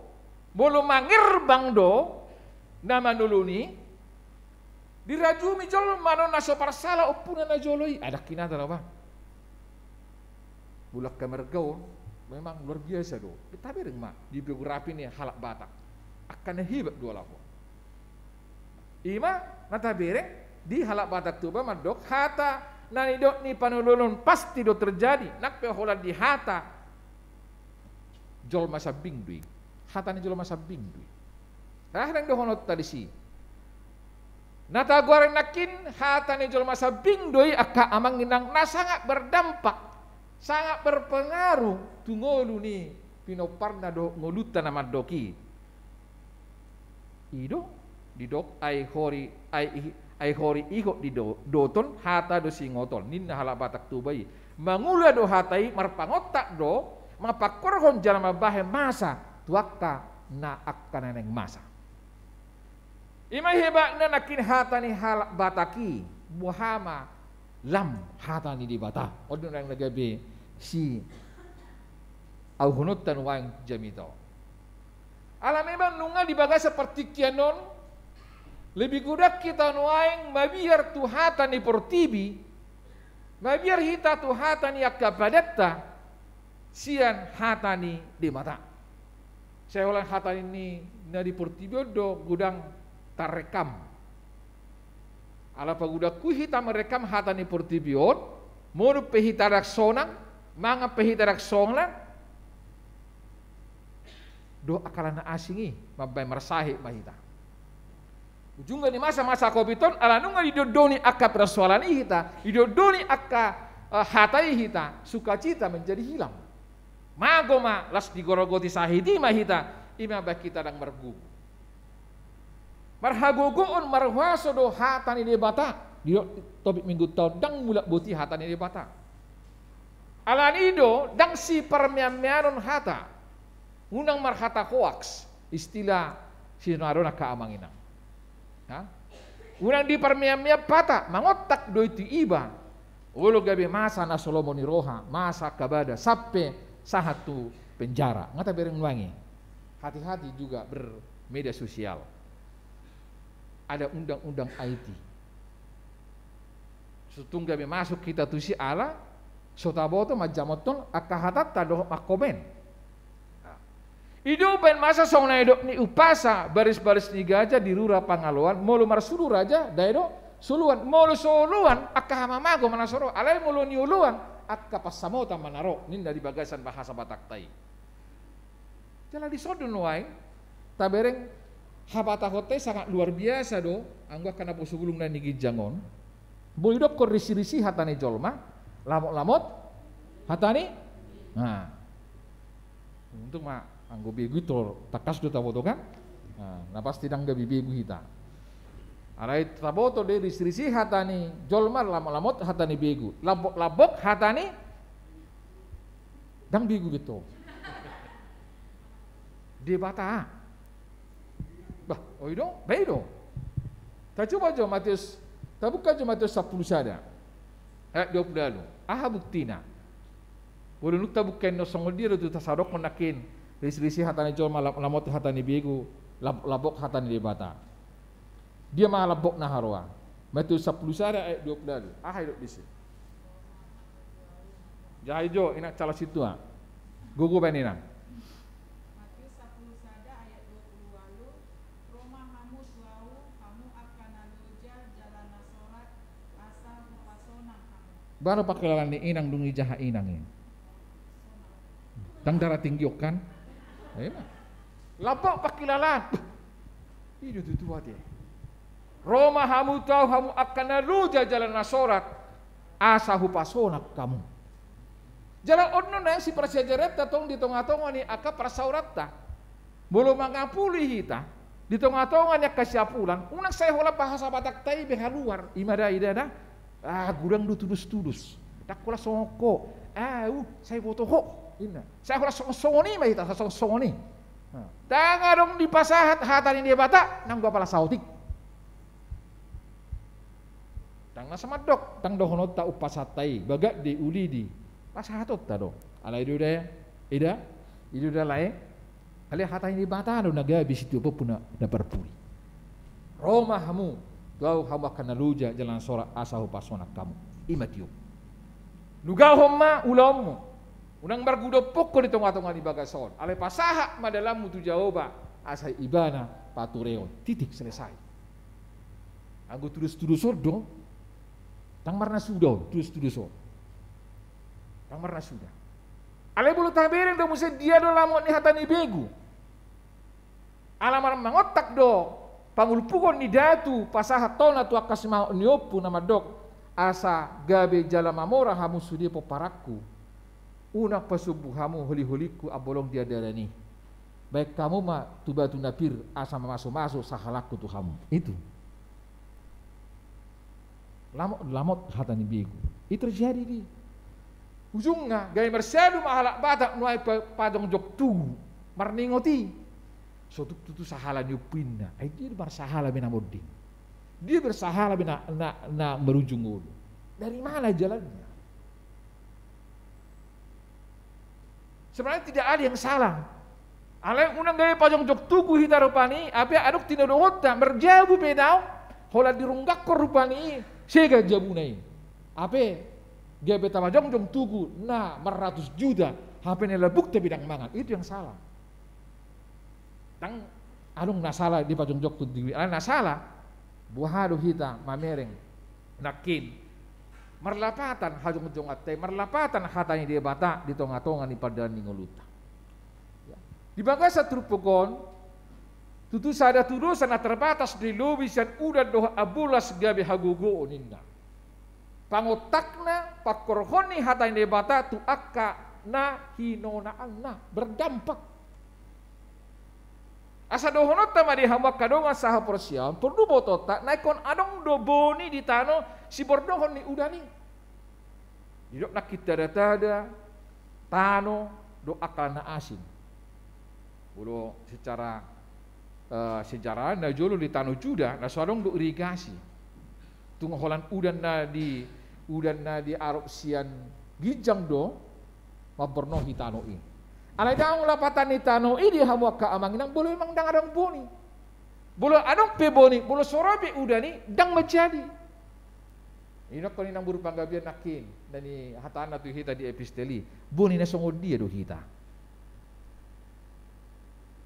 molo mangerbang do na manolon i, dirajumi jolma do na so parsala ompuna na jolo i. Ai ndang hinata do bah. Molo angka marga on memang luar biasa do. Tabereng ma di biografi ni halak Batak. Angka na hebat do halak on. I ma na tabereng di halak Batak Toba mandok hata na nidok ni panolonon pasti do terjadi, nang pe holan di hata jolma sambing do i. Hata ni jolma sambing do i. Aha naeng dohononta disi? Na tagoari nangkin hata ni jolma sambing do i angka amang inang na sangat berdampak, sangat berpengaruh tu ngolu ni pinomparna dohot ngolunta na mandok i. I do didok ai hori, ai, ai hori ihot didoton, hata do siingoton, ninna halak Batak Toba i. Mangula do hata i, marpangontak do, mangkorhon jala mambahen masa tu angka na, angka na naeng masa. I ma hebatna nangkin hata ni halak Batak i, boha ma lam hata ni Debata. On do naeng na gabe siauhononta nuaeng jamita on. Ala memang nunga di bagasan partingkian on, lebih godang hita nuaeng mabiar tu hata ni portibi, mabiar hita tu hata ni angka padanta sian hata ni Debata. Sai holan hata ni na di portibi on do godang tarrekam. Ala pagodanghu hita marekam hata ni portibi on, modom pe hita ndang sonang, mangan pe hita ndang sonang, dohot angka na asing i mambahen marsahit ma hita. Ujungna di masa-masa covid on, ala nunga didondoni angka persoalan i hita, didondoni angka, eh, hata i hita, sukacita menjadi hilang. Mago ma las digorogoti sahit i ma hita, i ma baen hita ndang margogo. Marhagogoon marhuaso do hata ni Debata. Di topik minggunta on, ndang mulak boti hata ni Debata. Ala ni i do ndang siparmeanmeanon hata. Unang marhata hoaks, istilah sinadona angka amang inang. Ha? Unang diparmeanmean hata, mangontak do i tu iba. Olo gabe masa na so lomo ni roha, masa angka bada, sampe sahat tu penjara. Nga tabereng nuaeng i. Hati-hati juga bermedia sosial. Ada undang-undang I T. So tung gabe masuk hita tusi ala so taboto manjamothon angka hatanta dohot mangkomen. I do umbahen masa songon na nidok ni umpasa, baris-baris ni gaja di rura pangaloan, molo marsulu raja, dae do suluan, molo so oloan, angka hamamago ma na so ro, alai molo nioloan, angka pansamotan ma na ro, ninna di bagasan bahasa Batakta i. Jala dison do nuaeng tabereng habatahonta i sangat luar biasa do, anggo angka naposobulung na di ginjang on. Boi dokkon risirisi hata ni jolma, lamotlamot hata ni, nah. Untung ma anggo begu i tangkas do taboto kan? Nah, na pasti ndang gabe begu hita. Alai taboto do i risirisi hata ni jolma, lamotlamot hata ni begu, lamboklambok hata ni, ndang begu be tong. Debata. Bah, oi do, bah i do. Tacuba jo Matius Tabuka jo Mateus sampulu sada ayat dua pulu ualu. Aha buktina? Molo nunga tabuka inna songon dia do tutu tasadok nangkin. Risi-risi hata ni jolma, lam-, lamot hata ni begu, lab-, lambok hata ni Debata. Dia ma lambokna haroa? Mateus sampulu sada ayat dua pulu ualu. Aha didok disi? Jaha jo, inang cala sintua. Gogo baen inang. Mateus sampulu sada ayat dua pulu ualu. Ro ma hamu tu ahu, hamu angka na loja jala na sorat, asa hupasonang hamu. Baru pangkilalaan ni inang dung i jaha inang i. Ndang dara tinggi on kan? Ima. Lambok pangkilalaan. I do tutu ate. Ro ma hamu tu ahu, hamu angka na loja jala na sorat, asa hupasonang hamu. Jala on do na siparsiajaranta tong di tonga-tonga ni angka parsaoranta. Molo mangapuli hita di tonga-tonga ni angka siapulan, unang sai holan bahasa Batakta i be haluar, ima da, ida da. Ah, godang do tudos-tudos. Ndang holan songon ho. Ah, uh, sai boto ho. Inna. Sai holan songon-songon i ma hita, songon-songon i. Nah. Ndang adong dipasahat hata ni Debata nanggo apala saotik. Ndang na so mandok, ndang dohononta umpasahata i, bagak di uli di. Pasahatonta do. Alai i do da, ida, i do da lae. Alai hata ni Debata do na gabe sitiop ompu na, na parpudi. Ro ma hamu tu ahu, hamu angka na loja jala na sorat, asa hupasonang hamu. Ima tiop. Lugahon ma ulaonmu. Unang margudophon ho di tonga-tonga ni bagas on. Alai pasahat ma dalanmu tu Jahowa, asa Ibana patureon. Titik, selesai. Anggo tudos-tudos on do, ndang marnasuda on, tudos-tudos on. Ndang marnasuda. Alai molo tabereng do muse dia do lamot ni hata ni begu. Ala marmangontak do pangulpuhon ni datu pasahat tona tu angka simangot ni ompu na mandok, asa gabe jala mamora hamu sude pomparanku. Unang pasombu hamu holi-holingku ambolong di andalan i. Baen hamu ma tu batu na pir, asa mamasu-masu sahalakku tu hamu. Itu. Lamot, lamot hata ni begu. I terjadi di. Ujungna, gabe marsiadu ma halak Batak nuaeng pa-, pajongjong tugu. Marningot i. So tung tutu sahala ni ompu inna. Ai dia do marsahala be na monding. Dia do marsahala be na, na, na marujung ngolu. Dari mana jalannya? Sebenarnya tidak ada yang salah. Alai unang gabe pajongjong tugu hita rupani, hape adong tinodohonta, marjabu pe daong, holan dirunggakkon rupani, sega jabuna i. Hape gabe tapajongjong tugu na marratus juta, hape na lambungta pe ndang mangan, itu yang salah. Ndang adong na sala dipajongjongkon tugu i, alai na sala, boha do hita mamereng nangkin marlapatan hajongjonganta i, marlapatan hata ni Debata di tonga-tonga ni pardalan ni ngolunta. Ya. Di bagasan turpuk on, tutu sada tudosan na terbatas do i, lobi sian udan dohot ambolas gabe hagogoon ninna. Pangontakna, pangkorhon ni hata ni Debata tu angka na hinonaanna, berdampak. Asa dohononta ma di hamu angka dongan sahaporseaon, porlu botoonta, na ingkon adong do boni di tano sibordohon ni udan i. Didok nangkin tada-tada, tano, dohot angka na asing. Molo secara, eh, sejarah na jolo di tano Juda, na so adong do irigasi. Tung holan udan na di, udan na diarop sian ginjang do, mambornohi tano i. Alai ndang adong lapatan ni tano i di hamu angka amang inang, molo memang ndang adong boni. Molo adong pe boni, molo so ro pe udan i, ndang manjadi. Didok ni nang boru Panggabean nangkin, na nihatahon tu hita di epistel i, boni na songon dia do hita?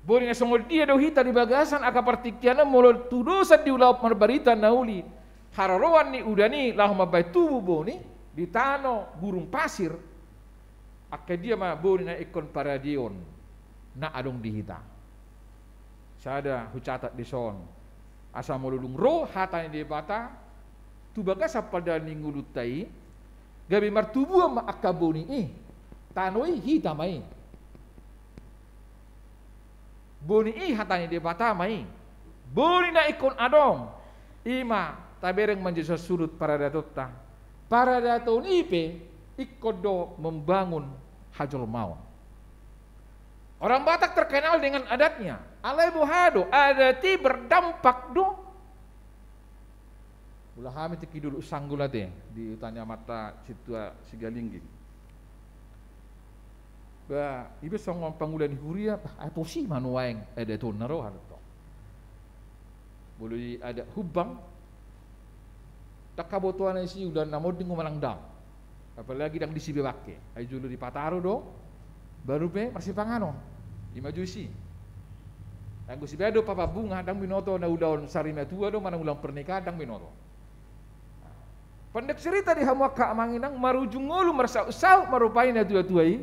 Boni na songon dia do hita di bagasan angka partingkian on, molo tudosan di ulaon marbarita na uli haroroan ni udan i laho mambahen tubu boni di tano gurun pasir? Angka dia ma boni na ingkon paradeon na adong di hita? Sada hucatat dison, asa molo dung ro hata ni Debata tu bagasan pardalan ni ngolunta i, gabe martubuan ma angka boni i. Tano i hita ma i. Boni i hata ni Debata ma i. Boni na ingkon adong, i ma tabereng manjadi sasulut paradatonta. Paradaton i pe ingkon do membangun hajolmaon. Orang Batak terkenal dengan adatnya. Alai boha do, adat i berdampak do. Mula hami tingki dulu sanggul ate di huta ni amanta Sintua Sigalingging. Ba, iba songon pangula ni huria, bah, ai posi ma nuaeng adat on na ro, haroto. Molo i adat Humbang, ndang habotoan i si ulaon na monding manang ndang. Apalagi ndang disi be bangke. Ai jolo dipataru do, baru pe marsipanganon. I ma jo i si. Anggo sibaen do papan bunga, ndang binoto na ulaon sari matua do, manang ulaon pernikahan, ndang binoto. Pendek cerita di hamu angka amang inang, marujung ngolu marsaut-saut ma rupani na tua-tua i.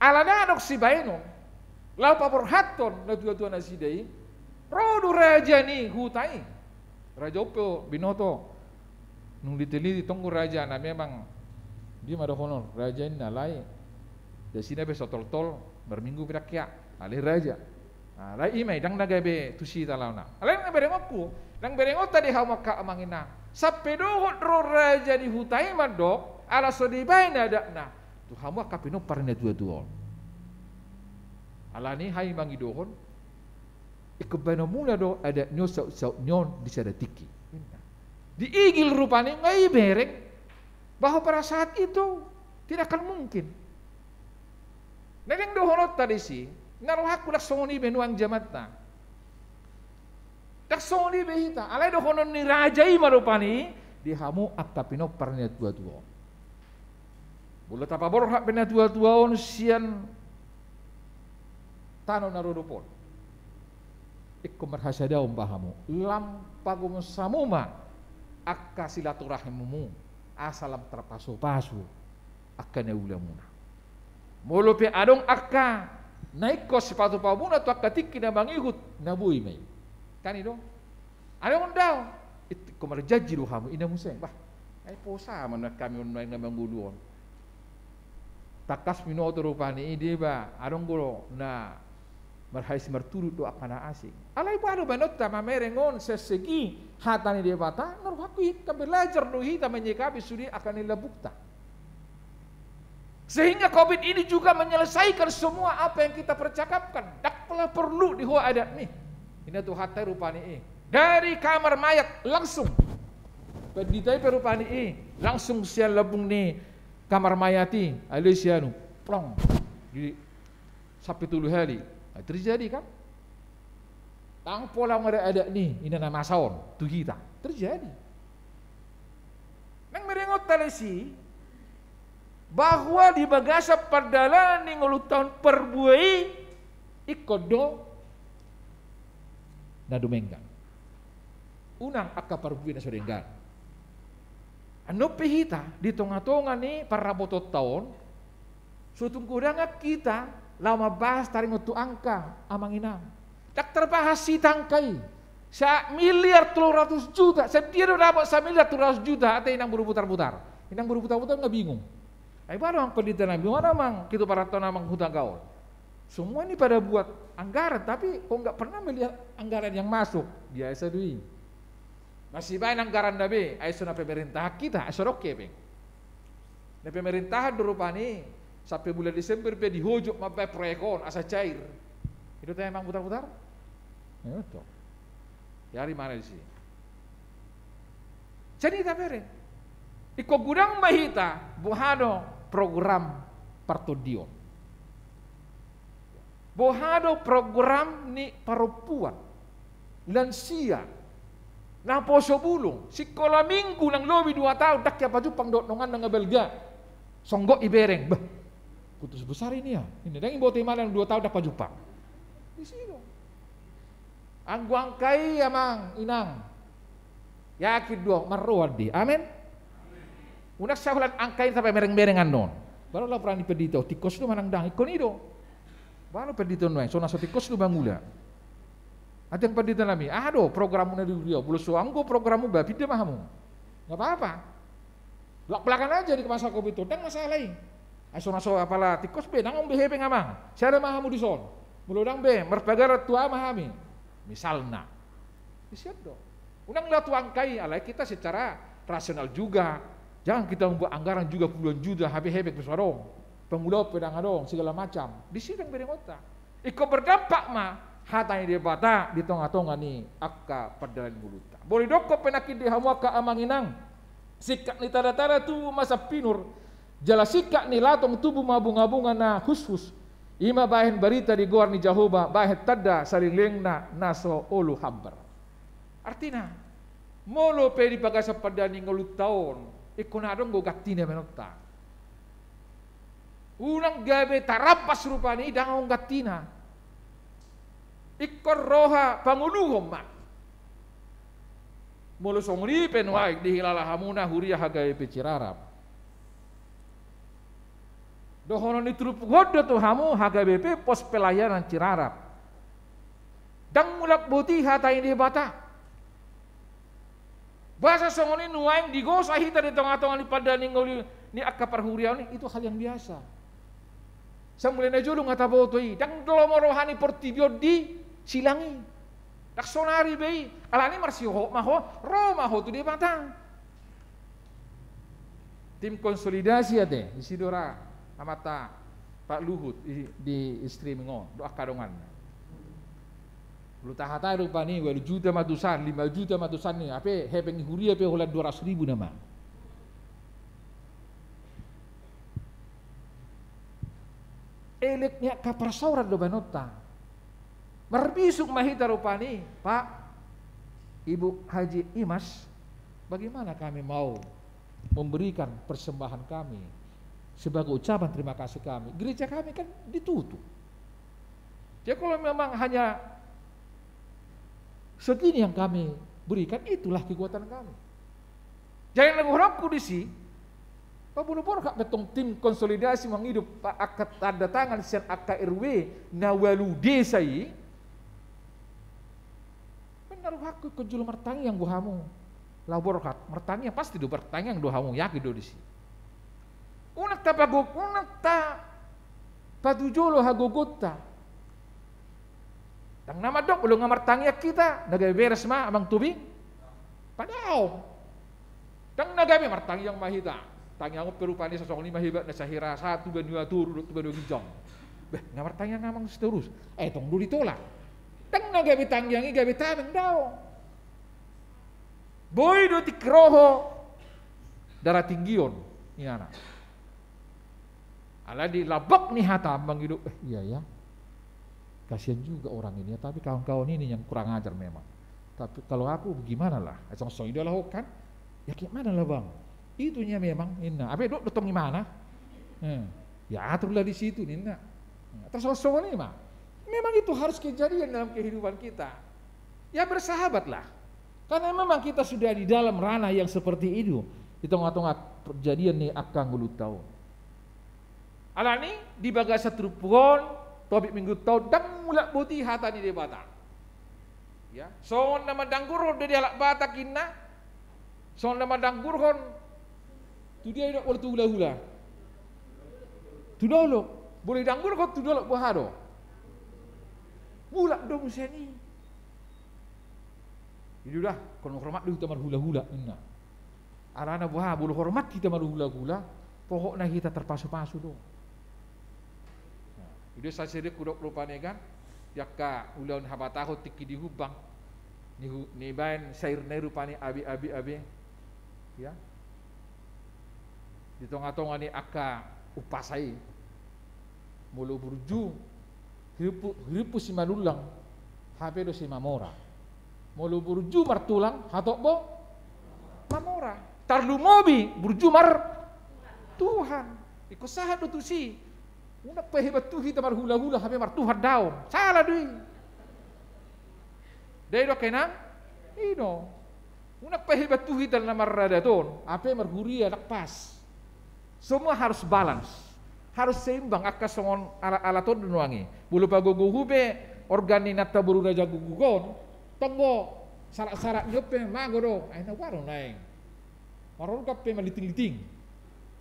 Ala ndang adong sibaenon, laho paborhathon na tua-tua nasida i, ro do raja ni huta i. Raja on pe binoto, nunga diteliti tong do raja na memang dia ma dohonon raja i, na alai dasina pe so toltol marminggu pe dang hea, alai raja. Alai i ma i, ndang na gabe tusi ta laona. Alai nang berengonku, nang berengonta di hamu angka amang inang, sampe dohot ro raja ni huta i mandok, ala so dibaen adatna tu hamu angka pinompar ni na tua-tua on. Alani i hami mangidohon, ingkon baenonmuna do adat ni on, saut-saut ni on di sada tingki. Diigil rupani, nga ibereng bahwa pada saat itu tidak akan mungkin. Na naeng dohononta disi, na rohangku ndang songon i be nuaeng jamanta. Ndang songon i be hita, alai dohonon ni raja i ma rupani di hamu angka pinompar ni na tua-tua on. Molo tapaborhat pe na tua-tua on sian tano na rodop on, ingkon marhasadaon ma hamu, lam pagomos hamu ma angka silaturahimmu, asa lam tarpasu-pasu angka na ulaonmuna. Molo pe adong angka na ingkon sipatupaonmuna tu angka tingki na mangihut, na boi ma i. Kan i do? Adong ndang? Ingkon marjanji do hamu, inna muse. Bah, ai posa ma nuaeng hami on nuaeng na mangolu on. Tangkas binoto rupani i, deba adong do na marhaisi marturut do angka na asing. Alai boha do baenonta mamereng on sian segi hata ni Debata? Na rohangku i kan belajar do hita menyikapi sude angka na di lambungta. Sehingga covid ini juga menyelesaikan semua apa yang kita percakapkan. Ndang pola porlu di ho adatmi. Inna Tuhanta i rupani i. Dari kamar mayat langsung. Pandita i pe rupani i langsung sian lambung ni kamar mayat i, alai si anu, plong. Di sampe tolu hali. Nah, terjadi kan? Ndang pola nunga ada adatmi, inna na masa on tu hita. Terjadi. Nang berengonta disi, bahwa di bagasan pardalanan ni ngolunta on parbue i, ingkon do na dumenggan. Unang angka parbue na so denggan. Annon pe hita di tonga-tonga ni parrabotonta on, so tung godang hita laho mambahas taringot tu angka, amang inang. Ndang tarbahas hita angka i. Samiliar tolu ratus juta, sadia do dapot samiliar tolu ratus juta, ate inang boru Butarbutar. Inang boru Butarbutar nga bingung. Ai boha do amang pandita nami, boha do amang Ketua Partanto, amang Hutagaol? Semua ini pada buat anggaran, tapi kok nggak pernah melihat anggaran yang masuk. Biasa do i. Masibaen anggaranna be, ai so na pemerintahan hita, ai so adong hepeng. Na pemerintahan do rupani, sampe bulan Desember pe dihojok mambaen proyek on, asa cair. I do ate amang Butarbutar? Ito. Jadi mana disi? Jadi tabereng. Ingkon godang ma hita, boha do program partondion. Boha do program ni parompuan, lansia, naposo bulung, sikola minggu nang lobi dua taon, ndang hea pajumpang dohot donganna nga balga. Songgop ibereng, bah, putus besar ini ya. Ini ndang iboto imana nang dua taon ndang pajumpang. Disi do. Anggo angka i amang inang, yakin do au marroan do i. Amen. Unang saholan angka i tapamereng-mereng annon. Baru laporan ni pandita, tingkos do manang ndang, ingkon i do. Baru pandita nuaeng, so na so tingkos do mangula. Ate amang pandita nami, aha do programmuna di huria? Molo so anggo programmu, bah, pinda ma hamu. Nggak apa-apa. Blak-blakan aja di masa covid on, ndang masalah i. Ai so na so apala tingkos be, ndang adong be hepeng amang. Sada ma hamu dison. Molo ndang be, marpagaran tu aha ma hami? Misalna. Disi do. Unang laho tu angka i, alai kita secara rasional juga. Jangan kita membuat anggaran juga puluhan juta, hape hepeng pe so adong. Pangulaon pe ndang adong, segala macam. Disi ndang berengonta. Ingkon berdampak ma hata ni Debata di tonga-tonga ni angka pardalanan ngolunta. Boi didokkon pe nangkin di hamu angka amang inang, singkat ni tanda-tanda tubu ma sian pinur, jala singkat ni latong tubu ma bunga-bunga na hushus. I ma bahen barita di goar ni Jahowa, bahen tanda salelengna na so olo hambar. Artina, molo pe di bagasan pardalanan ngolunta on, ingkon adong do gantina bahenonta. Unang gabe tarampas rupani, ndang adong gantina. Ingkon roha pangoluhon ma. Molo songon i pe nuaeng dihilala hamuna huria H K B P Cirarap. Dohonon ni turpuk on do tu hamu H K B P Pos Pelayanan Cirarap. Ndang mulak boti hata ni Debata. Boasa songon i nuaeng digosa hita di tonga-tonga ni pardalanan ngolu ni angka parhuriaon i, itu hal yang biasa. Sai mulai na jolo nga taboto i, ndang lomo roha ni portibi on di silang i. Ndang sonari be i, alani marsihohot ma ho, ro ma ho tu Debata. Tim konsolidasi ate, disi do ra amanta Pak Luhut i, di streaming on, do angka dongan. Lu tahatai rupani, ualu juta ma tusan, lima juta ma tusan ni, ape, hepeng ni huria pe holan dua ratus ribu nama. Elek ni angka parsaoran do bahenonta. Marbisuk ma hita rupani, Pak, Ibu Haji Imas, bagaimana kami mau memberikan persembahan kami sebagai ucapan terima kasih kami? Gereja kami kan ditutup. Jadi kalau memang hanya segini yang kami berikan, itulah kekuatan kami. Jadi na goarku disi, paboa borhat pe tong tim konsolidasi mangido angka tanda tangan sian angka R W na ualu desa i. Benar hakku, ingkon jolo martangiang do hamu. Laho borhat, martangiang, pasti do martangiang do hamu, yakin do disi. Unang tapago-, unang tapatujolo hagogoonta. Ndang na mandok, molo nga martangiang hita, na gabe beres ma, Amang Tobing? Padaom. Ndang na gabe martangiang ma hita. Tangiang on pe rupani songon i ma hebatna, sahira sa tu banua toru dohot tu banua ginjang. Beh, nga martangiang amang seterus. Eh, tong do ditolak. Ndang na gabe tangiang i gabe tameng, daong. Boi do tingki roha darah tinggi on, inna. Alai di lambok ni hata mangido, eh, iya, iya. Kasihan juga orang ini ya, tapi kawan-kawan ini yang kurang ajar memang. Tapi kalau aku bagaimana lah? Eh, songon i do laho kan? Ya gimana lah, Bang? Itunya memang, inna. Ape dok dotong di mana? Eh, ya aturlah di situ, ninna. Terus songon i ma. Memang itu harus kejadian dalam kehidupan kita. Ya bersahabatlah. Karena memang kita sudah di dalam ranah yang seperti itu. Di tengah-tengah perjadian ni angka ngolunta on. Alani, di bagasan turpuk on, topik minggunta on, ndang mulak boti hata ni Debata. Ya, songon na mandanggurhon do di halak Batak, inna. Songon na mandanggurhon tu dia i do, molo tu hulahula? Tu dolok. Molo didanggurhon tu dolok, boha do? Mulak do muse i. I do da, ingkon hormat do hita marhulahula, inna. Alana boha, molo hormat hita marhulahula, pokokna hita tarpasupasu do. Nah, i do sasirihon hudok rupani kan, di angka ulaon habatahon tingki di Humbang, ni hu-, nibaen sairna i rupani abe, abe, abe. Ya. Di tonga-tonga ni angka umpasa i. Molo burju, hirippu, hirippu Simanullang, hape do Simamora. Molo burju martulang, hatop do Mamora. Tarlumobi burju mar Tuhan. Ingkon sahat do tusi. Unang pahebat tu hita marhulahula, hape martuhan daong. Sala do i. Dai do, angka inang? I do. Unang pahebat tu hita na marradat on, hape marhuria ndang pas. Semua harus balance, harus seimbang, angka songon alat-alat on do nuaeng i. Molo pagogohu pe organ ni inanta boru Raja Guguk on, tong do sarak-sarak ni on pe mago do, ai na boha do nuaeng. Marorgan pe maliting-liting.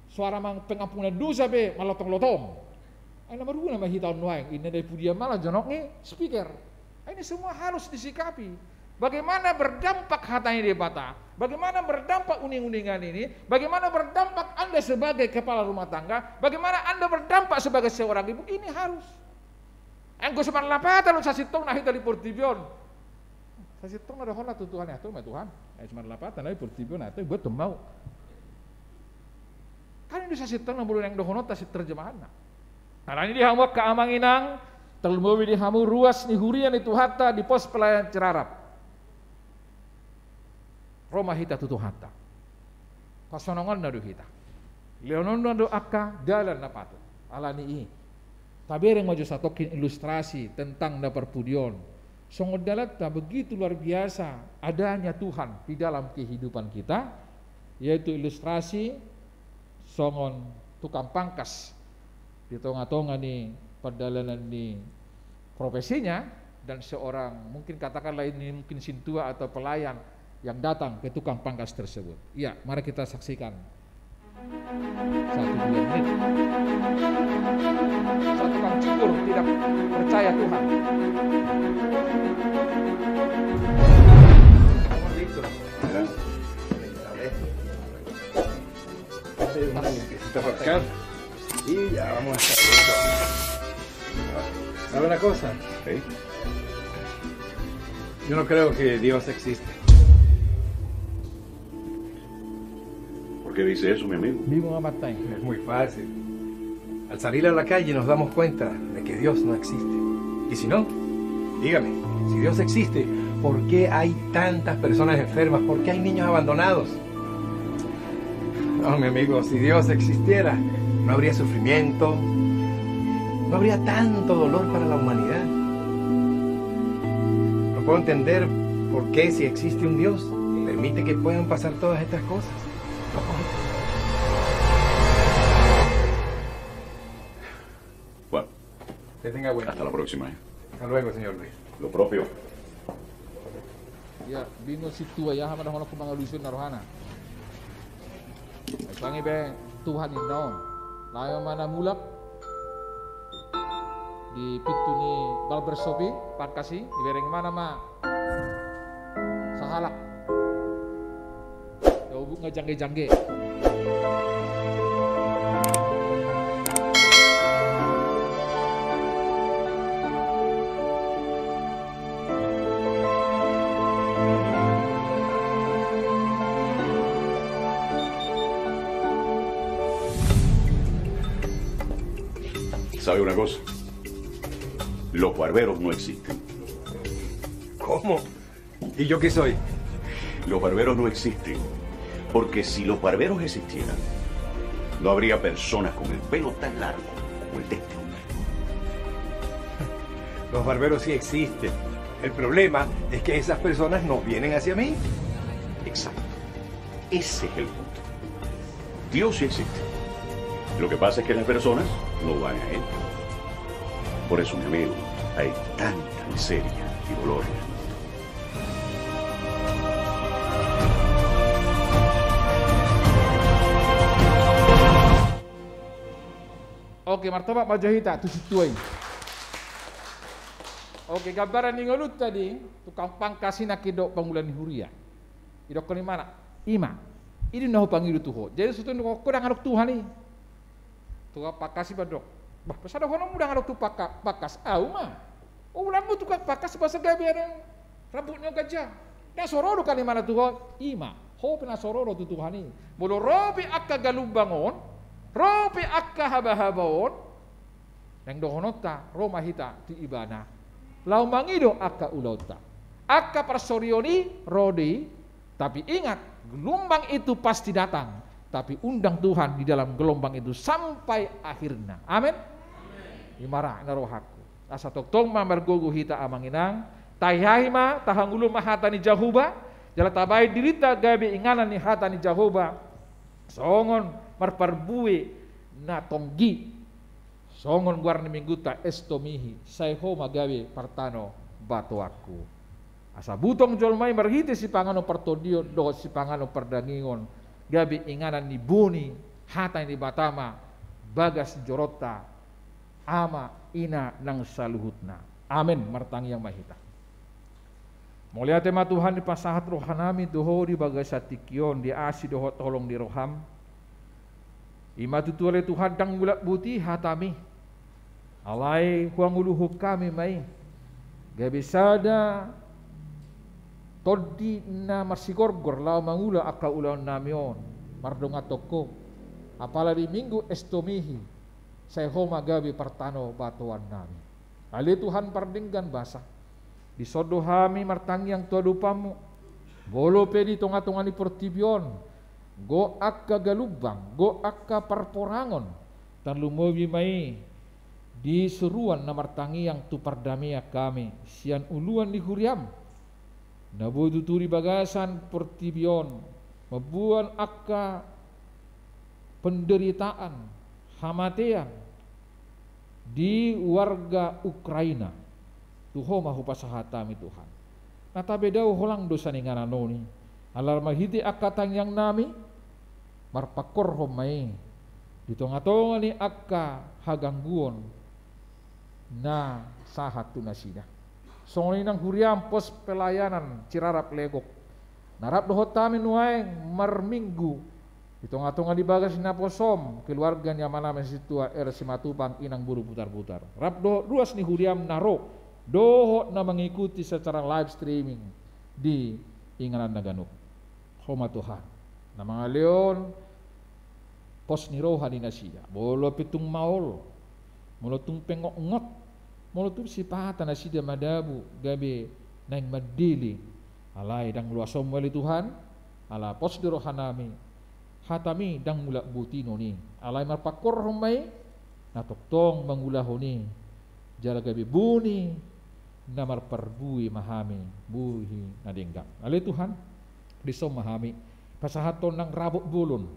Soara mang pengampunan dosa pe malotong-lotong. Ai na marguna ma hita on nuaeng, inna dai pudian ma laho jonok ni speaker. Ai ini semua harus disikapi. Bagaimana berdampak hata ni Debata? Bagaimana berdampak uning-uningan ini? Bagaimana berdampak Anda sebagai kepala rumah tangga? Bagaimana Anda berdampak sebagai seorang ibu? Ini harus. Anggo so marlapatan do sasintongna hita di portibi on, sasintongna dohononta tu Tuhan, "Ahu ma Tuhan, ai so marlapatan au di portibi on, ahu buat ma au." Kan i do sasintongna molo naeng dohononta siterjemahanna. Alani i di hamu angka amang inang, tarlumobi di hamu ruas ni huria ni Tuhanta di pos pelayanan Cirarap. Ro ma hita tu Tuhanta. Hasonanganna do hita. Lehononna do angka dalan na patut. Alani i, tabereng ma jo satongkin ilustrasi tentang na parpudi on. Songon dalanta, begitu luar biasa adanya Tuhan di dalam kehidupan kita, yaitu ilustrasi songon tukang pangkas di tonga-tonga ni pardalanan ni profesinya, dan seorang, mungkin katakanlah ini mungkin sintua atau pelayan yang datang ke tukang pangkas tersebut. Iya, mari kita saksikan. Satu, dua menit. Satu tukang cukur tidak percaya Tuhan. Necesita rascar. Y ya vamos a hacer esto. ¿Sabe una cosa? Sí. Yo no creo que Dios existe. ¿Por qué dice eso, mi amigo? Bingung amat, Tay. Es muy fácil. Al salir a la calle nos damos cuenta de que Dios no existe. Y si no, dígame, si Dios existe, ¿por qué hay tantas personas enfermas? ¿Por qué hay niños abandonados? No, mi amigo, si Dios existiera, no habría sufrimiento, no habría tanto dolor para la humanidad. No puedo entender por qué, si existe un Dios, permite que puedan pasar todas estas cosas. No puedo. Bueno. Que tenga buen día. Hasta la próxima, eh. Hasta luego, señor Luis. Lo propio. Ia, bingung sintua i, aha ma dohononku mangalusi na rohana. Ai songon i be Tuhan ninna on. Laho ma na mulak di pintu ni barber shop i, pangkas i, dibereng ma na ma sahalak. Dao buk nga jangge-jangge. ¿Sabe una cosa? Los barberos no existen. ¿Cómo? ¿Y yo qué soy? Los barberos no existen, porque si los barberos existieran, no habría personas con el pelo tan largo como el de este hombre. Los barberos sí existen. El problema es que esas personas no vienen hacia mí. Exacto. Ese es el punto. Dios sí existe. Lo que pasa es que las personas no van a él. Por eso, mi amigo, hay tanta miseria y dolor en el mundo. Oke, martopak ma jo hita tu sintua i. Oke, gambaran ni ngolunta di tukang pangkas i nangkin dohot pangula ni huria. Didokkon imana, "I ma, i do na hupangido tu ho." Jadi, sebetulna ho ndang adong Tuhan i. Tukang pangkas i mandok, "Bah, boasa dohononmu ndang adong tukang pangka-, pangkas? Au ma. Ulaonmu tukang pangkas, boasa gabe adong rambutna on ganjang?" Na so ro do kan imana tu ho, "I ma, ho pe na so ro do tu Tuhan i." Molo ro pe angka galumbang on, ro pe angka habahaba on, naeng dohononta, ro ma hita tu ibana laho mangido angka ulaonta. Angka parsorion i ro do i, tapi ingat, gelombang itu pasti datang, tapi undang Tuhan di dalam gelombang itu sampai akhirnya. Amin. I ma ra na rohangku. Asa tongtong ma margogo hita, amang inang, tahiahi ma, tahangoluhon ma hata ni Jahowa, jala tabahen dirinta gabe inganan ni hata ni Jahowa, songon marparbue na tonggi. Songon goar ni minggunta, Estomihi, sai ho ma gabe partanobatoanku. Asa butong jolma i marhite sipanganon partondion dohot sipanganon pardagingon, gabe inganan ni boni hata ni Debata ma bagas ni joronta, ama, ina, nang saluhutna. Amen. Martangiang ma hita. Mauliate ma Tuhan, dipasahat rohanami tu Ho di bagasan tingki on, di asi dohot holong ni roham. I ma tutu ale Tuhan, ndang mulak buti hatami. Alai huanguluhon hami ma i gabe sada tondi na marsigorgor laho mangula angka ulaonnami on mardongan tu Ho. Apala di Minggu Estomihi, sai Ho ma gabe partanobatoannami. Ale Tuhan pardenggan basa, dison do hami martangiang tu adopanMu. Molo pe di tongatonga ni portibi on gok angka galumbang, gok angka parporangon, tarlumobi ma i di suruan na martangiang tu pardamean hami sian uluan ni huriaM, na boi tutu di bagasan portibi on mamboan angka penderitaan, hamatean di warga Ukraina. Tu Ho ma hupasahat hami, Tuhan. Na tabedaohon Ho lang do sian inganan on i. Ala marhite angka tangiangnami, marpangkorhon ma i di tongatonga ni angka hagangguon na sahat tu nasida. Songon i nang huriaM pos pelayanan Cirarap Legok, na rap dohot hami nuaeng marminggu di tongatonga ni bagas ni naposoM, keluarga ni amanami na sintua R. Simatupang, inang boru Butarbutar, rap dohot ruas ni huriaM na ro dohot na mengikuti secara live streaming di inganan na ganup. Ho ma Tuhan na mangalehon pos ni roha ni nasida. Molo pe tung maol, molo tung pe ngotngot, molo tung sipata nasida madabu gabe naeng mandele, alai ndang loasonMu ale Tuhan, ala pos ni rohanami, hataMi ndang mulak boti non i. Alai marpangkorhon ma i na tongtong mangulahon i, jala gabe buni na marparbue ma hami, buni na denggan. Ale Tuhan, dison ma hami pasahathon nang rapot bolon,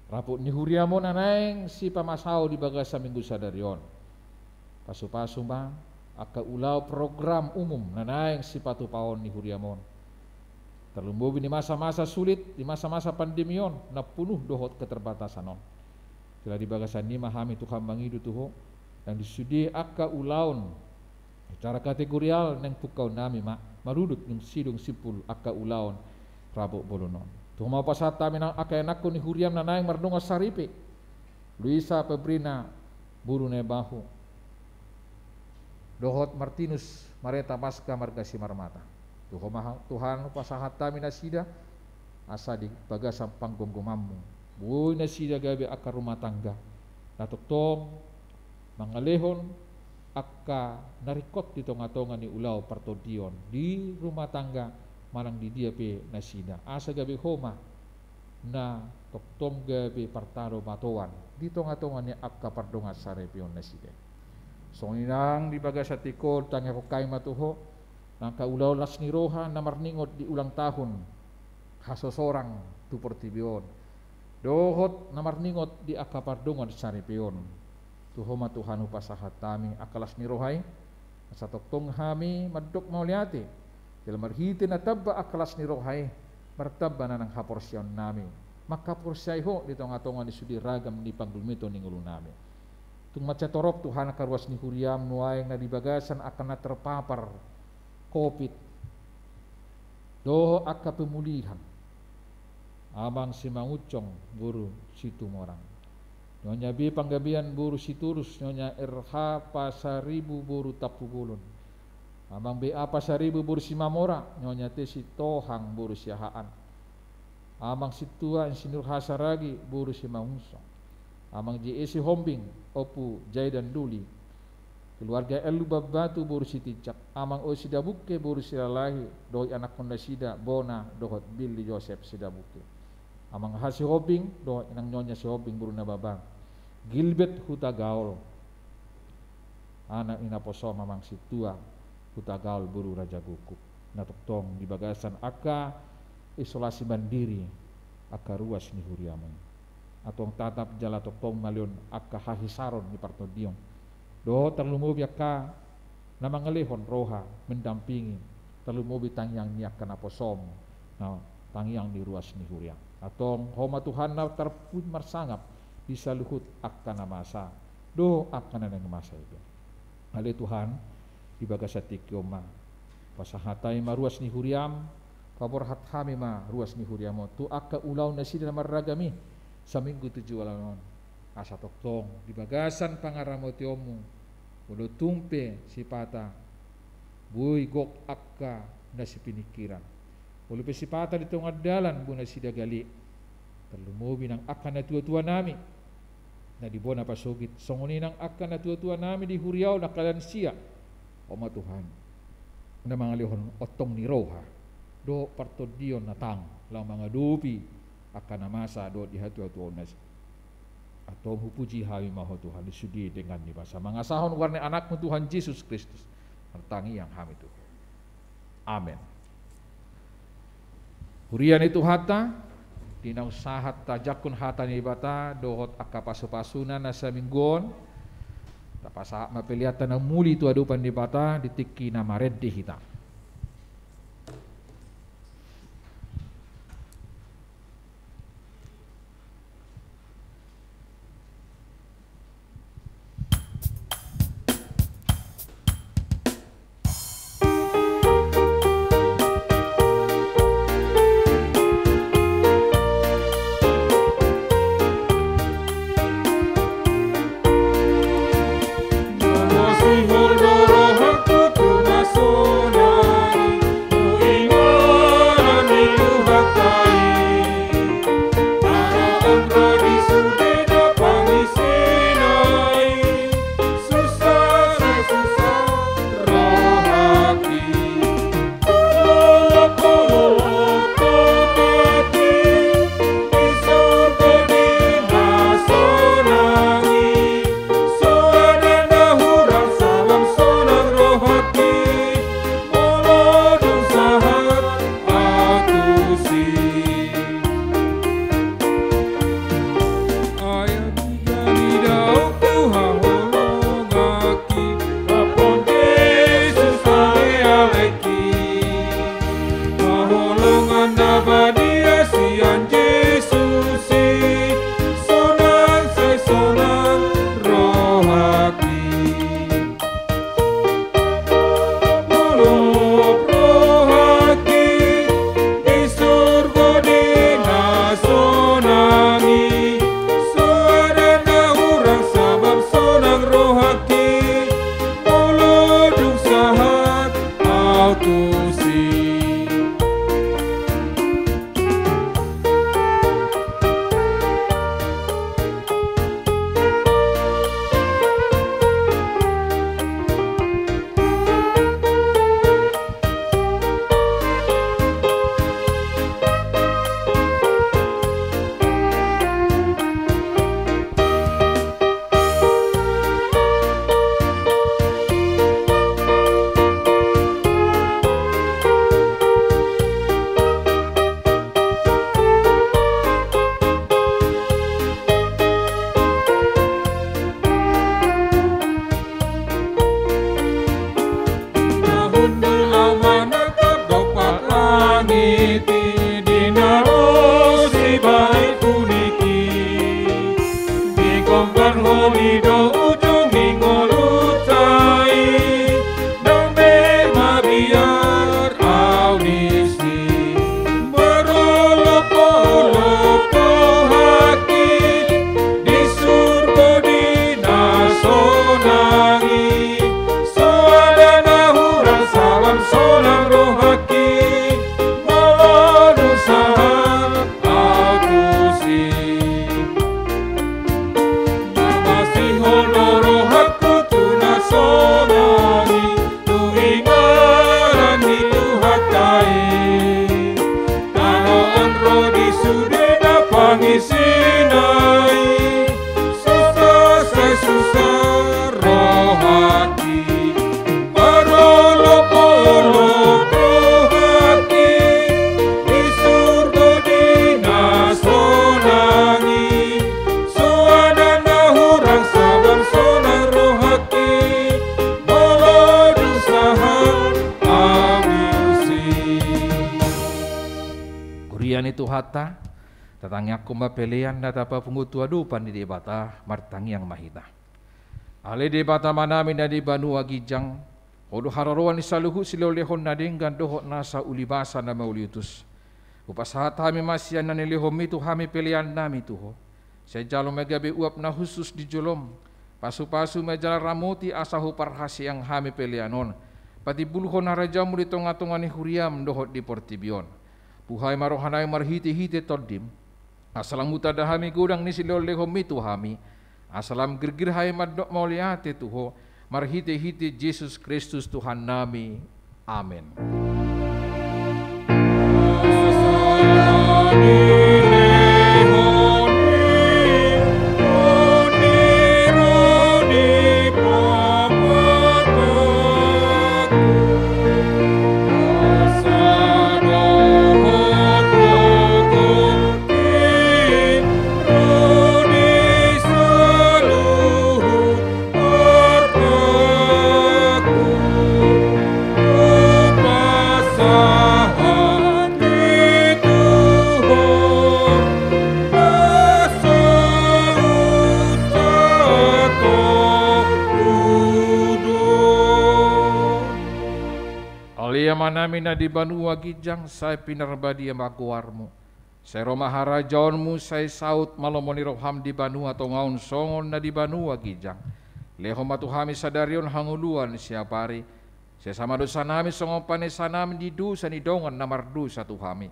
rapot ni huriaM on na naeng sipamasaon di bagasan minggu sadari on. Pasupasu ma angka ulaon program umum na naeng sipatupaon ni huriaM on, tarlumobi di masa-masa sulit, di masa-masa pandemi on na penuh dohot keterbatasan on. Jala di bagasan i ma hami Tuhan mangido tu Ho, nang di sude angka ulaon secara kategorial naeng pungkaonnami ma marudut dung sidung simpul angka ulaon rapot bolon on. Tu Ho ma hupasahat hami nang angka ianakhon ni huriaM na naeng mardongan saripe, Luisa Febrina boru Naibahu dohot Martinus Mareta Paska marga Simarmata. Tu Ho ma Tuhan hupasahat hami nasida, asa di bagasan panggomgomanMu boi nasida gabe angka rumah tangga na tongtong mangalehon angka na ringkot di tongatonga ni ulaon partondion di rumah tangga manang di dia pe nasida, asa gabe Ho ma na tongtong gabe partanobatoan di tongatonga ni angka pardongan saripeon nasida. Songon i nang di bagasan tingki on, tangihon hami ma tu Ho nang angka ulaon las ni roha na marningot di ulang tahun hasosorang tu portibi on, dohot na marningot di angka pardongan saripeon. Tu Ho ma Tuhan hupasahat hami angka las ni roha i, asa tongtong hami mandok mauliate, jala marhite na tamba angka las ni roha i, martamba ma nang haporseaonnami mangkaporseai Ho di tongatonga ni sude ragam ni panggulmiton ni ngolunami. Tung mansai torop Tuhan angka ruas ni huriaM nuaeng na di bagasan angka na terpapar covid dohot angka pemulihan. Amang Simangunsong boru Situmorang, Nyonya B. Panggabean boru Sitorus, Nyonya R H Pasaribu boru Tampubolon, Amang B A Pasaribu boru Simamora, Nyonya T Sitohang boru Siahaan, Amang Sintua Insinyur H Saragi boru Simangunsong, Amang J E Sihombing, Ompu Jaidan Duli, keluarga Elu Bambatu boru Sitinjak, Amang O Sidabungke boru Silalahi dohot ianakhon nasida Bona dohot Billy Joseph Sidabungke, Amang H Sihombing dohot inang Nyonya Sihombing boru Nababan, Gilbert Hutagaol, anak ni naposoM Amang Sintua Hutagaol boru Rajagukguk, na tongtong di bagasan angka isolasi mandiri angka ruas ni huriaM on. Antong tatap jala tongtong malehon angka hahisaron ni partondion dohot tarlumobi angka na mangalehon roha mendampingi, tarlumobi tangiang ni angka naposoM, na tangiang ni ruas ni huriaM. Antong Ho ma Tuhan na tarpuji marsangap di saluhut angka na masa dohot angka na naeng masa i pe. Ale Tuhan, di bagasan tingki on ma pasahat hami ma ruas ni huriaM, paborhat hami ma ruas ni huriaM on tu angka ulaon nasida na marragam i saminggu tu joloan on, asa tongtong di bagasan pangaramotionMu Molo tung pe sipata boi gok angka na sipiningkiran, molo pe sipata di tonga dalan boi nasida gale, tarlumobi nang angka natuatuanami na di bona pasogit, songon i nang angka natuatuanami di huria on, angka lansia. Ho ma Tuhan na mangalehon ontong ni roha dohot partondion na tang laho mangadopi angka na masa dohot di hatuatuaonna i. Antong hupuji hami ma Ho Tuhan di sude denggan ni basa, mangasahon goar ni Anakmu Tuhan Jesus Kristus, martangiang hami tu Ho. Amen. Huria ni Tuhanta, di na sahat tajangkon hata ni Debata dohot angka pasupasuna na saminggu on, tapasahat ma peleanta na muli tu adopan ni Debata di tingki na marende hita. Huria ni Tuhanta, tatangiangkon ma pelean na tapapungu tu adopan ni Debata, martangiang ma hita. Ale Debata Amanami na di banua ginjang, Ho do haroroan ni saluhut silehonlehon na denggan dohot nasa ulibasa na mauliutus. Hupasahat hami ma sian na nilehonMi tu hami peleannami tu Ho. Sai jalo ma gabe uap na hushus di joloM, Pasupasu ma jala ramoti asa huparhaseang hami pelean on. Patimbulhon harajaonmu di tongatonga ni huriam dohot di portibi on. Buhai ma rohanami marhitehite Tondim, asa lam hutanda hami godang ni silehonlehonmi tu hami, asa lam girgir hami mandok mauliate tu Ho, marhitehite Jesus Kristus Tuhannami. Amen. Ale Amanami na di banua ginjang, sai pinarbadia ma goarmu. Sai ro ma harajaonmu, sai saut ma lomo ni roham di banua tonga on songon na di banua ginjang. Lehon ma tu hami sadari on hangoluan siapari. Sesa ma dosanami songon panesanami di dosa ni dongan na mardosa tu hami.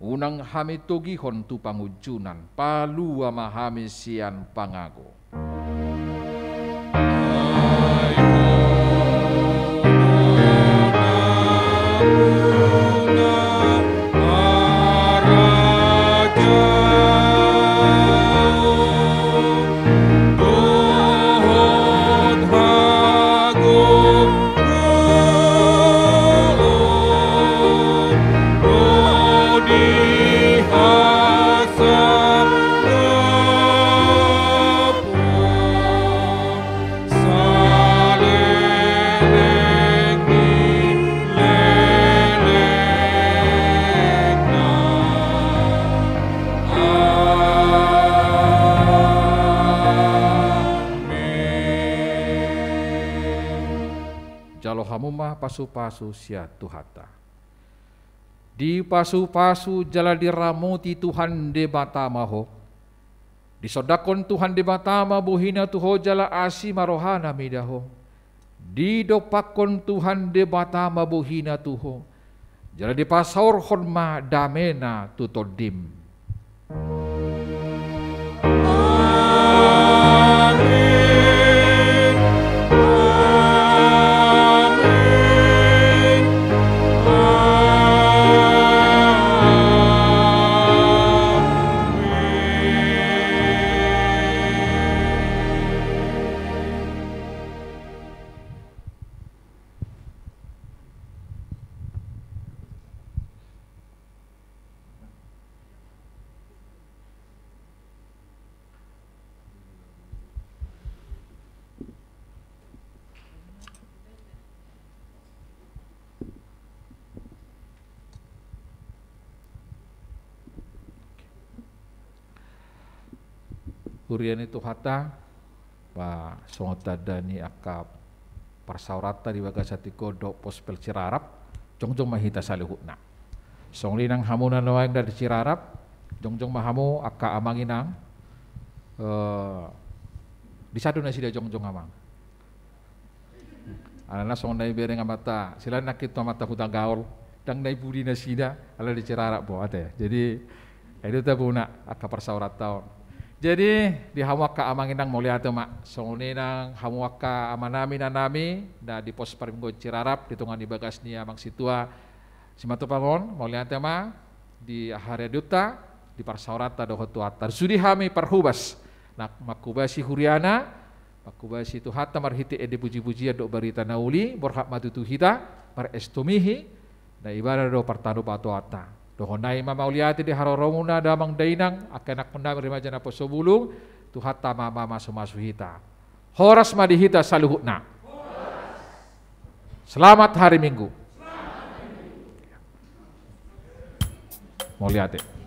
Unang hami togihon tu pangunjunan, palua ma hami sian pangago. Jalo hamu ma pasupasu sian Tuhanta. Dipasupasu jala diramoti Tuhan Debata ma ho. Disondangkon Tuhan Debata ma bohina tu ho jala asi ma rohana mida ho. Didompakkon Tuhan Debata ma bohina tu ho, jala dipasaorhon ma damena tu tondim. Huria ni Tuhanta, ba songon tanda ni angka parsaoranta di bagasan tingki on dohot Pospel Cirarap, jongjong ma hita saluhutna. Songon i nang hamu na nuaeng na di Cirarap, jongjong ma hamu angka amang inang. Eh, di sada nasida jongjong amang. Alana songon na ibereng amanta, silahi nangkin tu amanta Hutagaol, ndang na i pudi nasida, ala di Cirarap bo ate. Jadi, ai do tabona angka parsaoranta on. Jadi, di hamu angka amang inang mauliate ma, songon i nang hamu angka amanami, inanami, na di pos parmingguon Cirarap, di tonga ni bagas ni amang sintua, Simatupang on, mauliate ma, di aha raja dita, di parsaoranta dohot Tuhanta. Sude hami parhobas, na manghobasi huriana, manghobasi Tuhanta marhite ende pujipujian dohot barita na uli, borhat ma tutu hita, marestumihi, na ibana do partanobatoanta. Dohononnami ma mauliate di haroromuna damang dainang, angka anakkonnami remaja naposobulung, Tuhanta ma mamasumasu hita. Horas ma di hita saluhutna. Selamat hari Minggu. Mauliate.